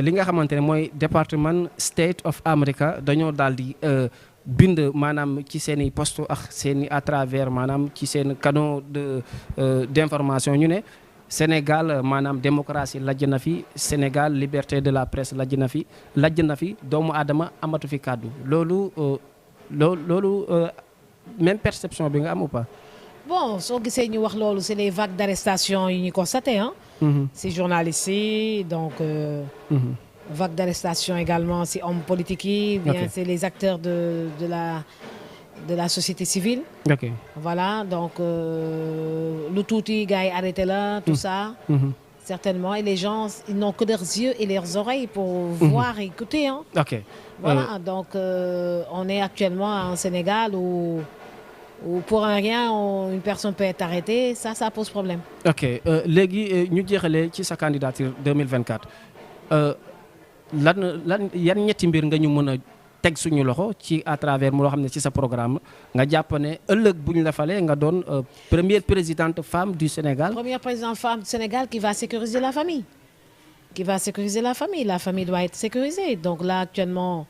li nga xamante ne mooy département State of America dañoo daal di bind maanaam ci seen i poste ak seen i à travers maanaam ci seen canaux d'information ñu ne. Sénégal maanaam démocratie lajj na fi Sénégal liberté de la presse lajj na fi doomu aadama amatu fi kàddu loolu même perception bi nga am ou pas. Bon soo gisee ñu wax loolu c'est les vagues d'arrestation yi ñu constaté hein. Ces journalistes yi donc. Vague d'arrestation également si hommes politiques yi. Bien c'est les acteurs de la société civile. Voilà donc lu tuuti gars yi arrêté la tout ça. Certainement. Et les gens, ils n'ont que leurs yeux et leurs oreilles pour voir et écouter. Hein. Ok. Voilà, donc on est actuellement en Sénégal où pour un rien, une personne peut être arrêtée. Ça pose problème. Ok léegi ñu jeexalee ci sa candidature 2024 lan yan ñetti mbir nga ñu mën a teg suñu loxo ci à travers mu loo xam ne ci sa programme nga jàpp ne ëllëg bu ñu la falee nga doon première présidente femme du Sénégal. Première présidente femme du Sénégal qui va sécuriser la famille. Qui va sécuriser la famille. La famille doit être sécurisée. Donc là, actuellement,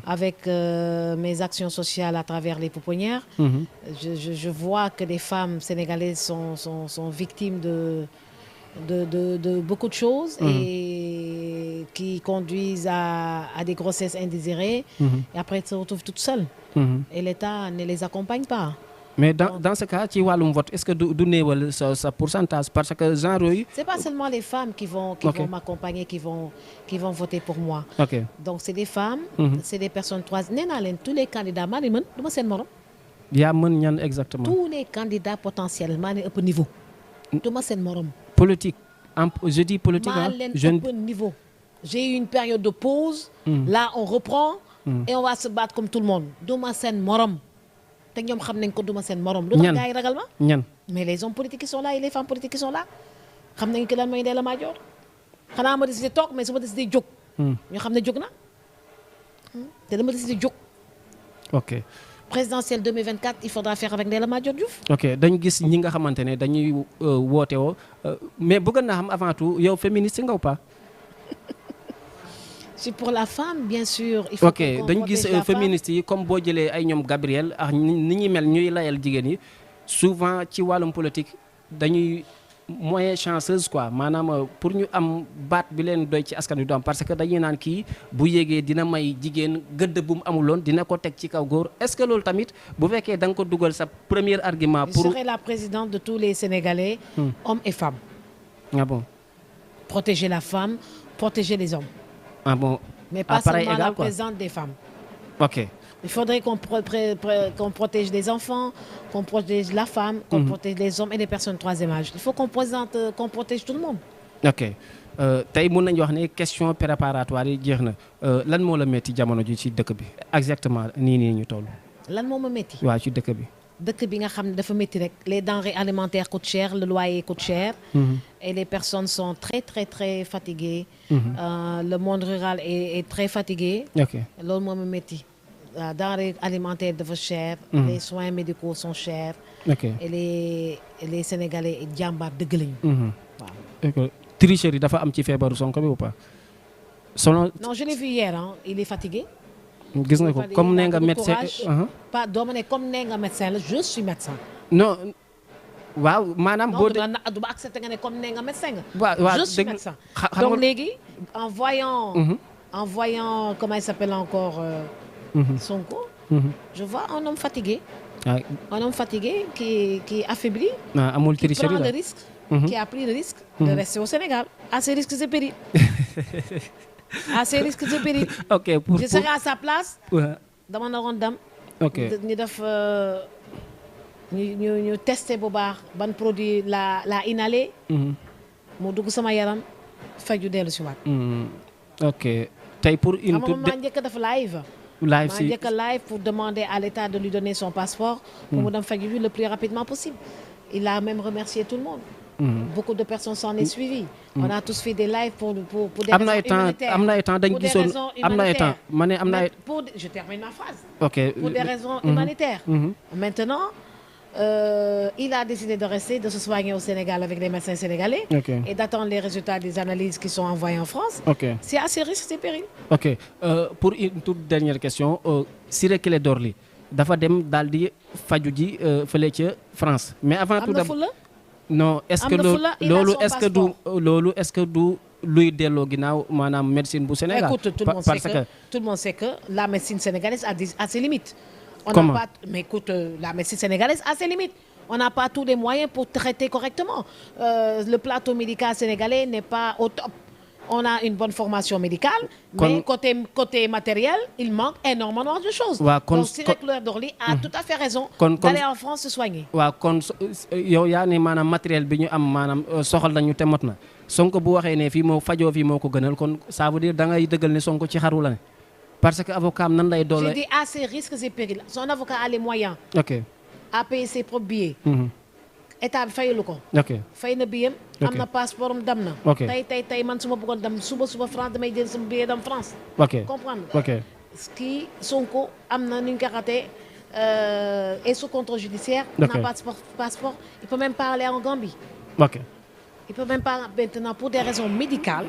avec mes actions sociales à travers les pouponnières, je vois que les femmes sénégalaises sont victimes de beaucoup de choses et qui conduisent à des grossesses indésirées et après elles se retrouvent toutes seules. Et l'État ne les accompagne pas. Mais dans ce cas ci wàllum vote est-ce que du néewal sa pourcentage parce que genre yooyu. C'est pas seulement les femmes qui vont m'accompagner, qui vont voter pour moi. Ok. Donc c'est des femmes, c'est des personnes nee naa leen tous les candidats maa leen mën du ma seen morom. yaa mën ñan exactement. Tous les candidats potentiels maa leen ëpp niveau. du ma seen morom. Politique je dis politique maa leen ëpp niveau. J'ai eu une période de pause. Là on reprend. Et on va se battre comme tout le monde. du ma seen morom. te ñoom xam nañ ko duma seen morom. lu tax gars yi ragal ma. ñan mais les hommes politiques qui sont là et les femmes politiques qui sont là xam nañ que lan mooy Ndella Madior xanaa ma décidé toog mais su ma décidé jóg. ñu xam ne jóg na te dama décidé jóg. ok. présidentielle 2024 il faudra faire avec Ndella Madior Diouf. ok dañ gis ñi nga xamante ne dañuy woote woo mais bëgg naa xam avant tout yow féministe nga ou pas. c'est pour la femme bien sûr. il faut ok dañu gis féministes yi comme boo jëlee ay ñoom Gabriel ak ni ñuy mel ñuy layal jigéen yi souvent ci wàllum politique dañuy moyen chanceuse quoi maanaam pour ñu am baat bi leen doy ci askan wi du am parce que dañuy naan kii bu yéegee dina may jigéen gëdd bu mu amuloon dina ko teg ci kaw góor est-ce que loolu tamit bu fekkee da nga ko dugal sa premier argument. pour je serai la présidente de tous les Sénégalais. hommes et femmes. ah bon. protéger la femme protéger les hommes. ah bon. mais pas seulement la présidente des femmes. ok. il faudrait qu'on protège les enfants, qu'on protège la femme, qu'on protège les hommes et les personnes troisième âge. Il faut qu'on protège tout le monde. ok tey mun nañu wax ne question préparatoire yi jeex na lan moo la métti jamono ji ci dëkk bi exactement nii ñu toll. lan moo ma métti. waaw ci dëkk bi. dëkk bi nga xam ne dafa métti rek les denrées alimentaires coûtent cher le loyer coûte cher. et les personnes sont très très très fatiguées. Le monde rural est très fatigué. ok loolu moo ma métti. denrées alimentaires dafa cher. les soins médicaux sont chers. ok et les Sénégalais jàmbaar dëgg lañu. waaw. tricherie dafa am ci feebaru Sonko bi ou pas. selon. non je l'ai vu hier il est fatigué. gis nga ko comme nee nga médecin. pas doo ma ne comme nee nga médecin la je suis médecin. non waaw maanaam. boo du ma accepté nga ne comme nee nga médecin nga. waaw je suis médecin. donc léegi en voyant comment il s'appelle encore. Sonko. Je vois un homme fatigué. Un homme fatigué qui est affaibli. amul qui tricherie prend la le risque. Qui a pris le risque de rester au Sénégal. À ses risques et périls. À ses risques et périls. ok je serai à sa place. dama naroon dem. ok ñu def ñu testé bu baax ban produit la inhalé. mu dugg sama yaram faju dellu si waat. ok tey pour une. xam nga maa njëkk a def live. maa njëkk a live pour demander à l'État de lui donner son passeport. pour mu dem faju le plus rapidement possible. il a même remercié tout le monde. Beaucoup de personnes s'en est suivi. On a tous fait des lives pour des raisons humanitaires. am na ay temps dañu gisoon am na ay temps ma ne am na ay. je termine ma phrase. ok pour des raisons humanitaires. Maintenant il a décidé de rester, de se soigner au Sénégal avec les médecins sénégalais. Et d'attendre les résultats des analyses qui sont envoyées en France. C'est à ses risques et périls. ok pour une toute dernière question Ciré Clédor Ly dafa dem daal di faju ji fële ca France. mais avant tout non est-ce que loolu est-ce que du luy delloo ginnaaw maanaam médecine bu Sénégal. écoute tout le monde sait que la médecine sénégalaise a ses limites. Comment? Mais écoute la médecine sénégalaise a ses limites. On n'a pas tous les moyens pour traiter correctement. Le plateau médical sénégalais n'est pas au top. on a une bonne formation médicale. Mais côté matériel, il manque énormément de choses. Donc Ciré Clédor Ly a tout à fait raison d'aller en France se soigner. waaw kon yow yaa ne maanaam matériel bi ñu am maanaam soxal nañu te mot na Sonko bu waxee ne fii moo fajoo fii moo ko gënal kon ça veut dire da ngay dëggal ne Sonko ci xaru la ne parce que avocat am nan lay doole. Je dis à ses risques et périls. Son avocat a les moyens. ok à payer ses propres billets. état bi fayalu ko. ok fay na billet am na passeport am dem na. ok tey man su ma bëggoon dem suba France damay jël sama billet dem France. ok comprendre ok kii Sonko am na nu ñu ko xatee est sous contrôle judiciaire. ok n'a pas de passeport il peut même pas aller en Gambie. ok il peut même pas maintenant pour des raisons médicales.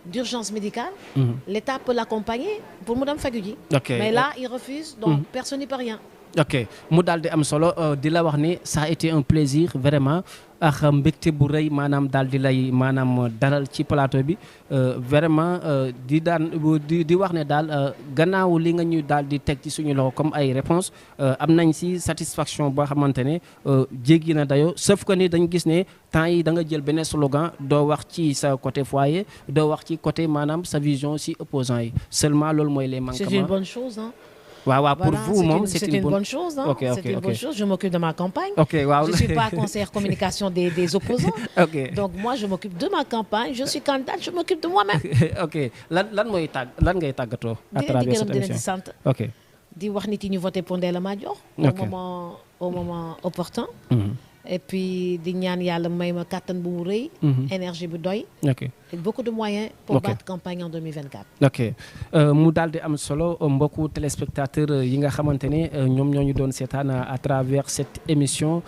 d'urgence médicale. L'État peut l'accompagner pour mu dem faju ji. mais là il refuse donc personne n'y peut rien. ok mu daal di am solo di la wax ni ça a été un plaisir vraiment ak mbégte bu rëy maanaam daal di lay maanaam dalal ci plateau bi vraiment di wax ne daal gannaaw li nga ñu daal di teg ci suñu loxo comme ay réponses am nañ si satisfaction boo xamante ne jéggi na dayoo sauf que ni dañ gis ne temps yi da nga jël benn slogan doo wax ci sa côté foyer doo wax ci côté maanaam sa vision si opposant yi seulement loolu mooy les manquements. C'est une bonne chose hein. waaw pour vous moom c'est une bonne chose hein. Ok. C'est une bonne chose. Je m'occupe de ma campagne. Waaw. Je suis pas conseillère communication des opposants. Donc moi je m'occupe de ma campagne. Je suis candidate, je m'occupe de moi-même. lan ngay tàggatoo à travers cette émission. di wax nit yi ñu voté pour Ndella Madior au moment opportun. Et puis di ñaan yàlla may ma kàttan bu mu rëy. énergie bu doy. et beaucoup de moyens pour battre campagne en 2024. mu daal di am solo mbokku téléspectateurs yi nga xamante ne ñoom ñoo ñu doon seetaan à travers cette émission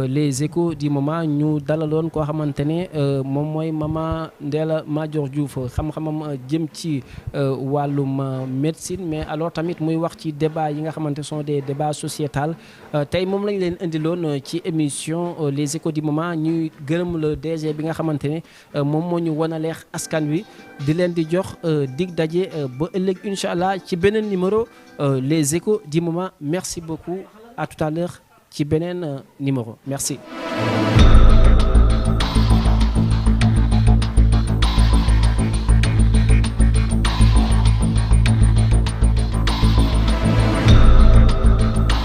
les échos du moment ñu dalaloon koo xamante ne moom mooy maman Ndella Madior Diouf xam-xamam jëm ci wàllum médecine mais alors tamit muy wax ci débat yi nga xamante sont des débats sociétals tey moom lañu leen indiloon ci émission les échos du moment ñuy gërëm le DG bi nga xamante ne moom moo ñu wanaleex askan wi di leen di jox dig daje ba ëllëg incha allah ci beneen numéro les échos du moment merci beaucoup à tout à l'heure ci beneen numéro merci.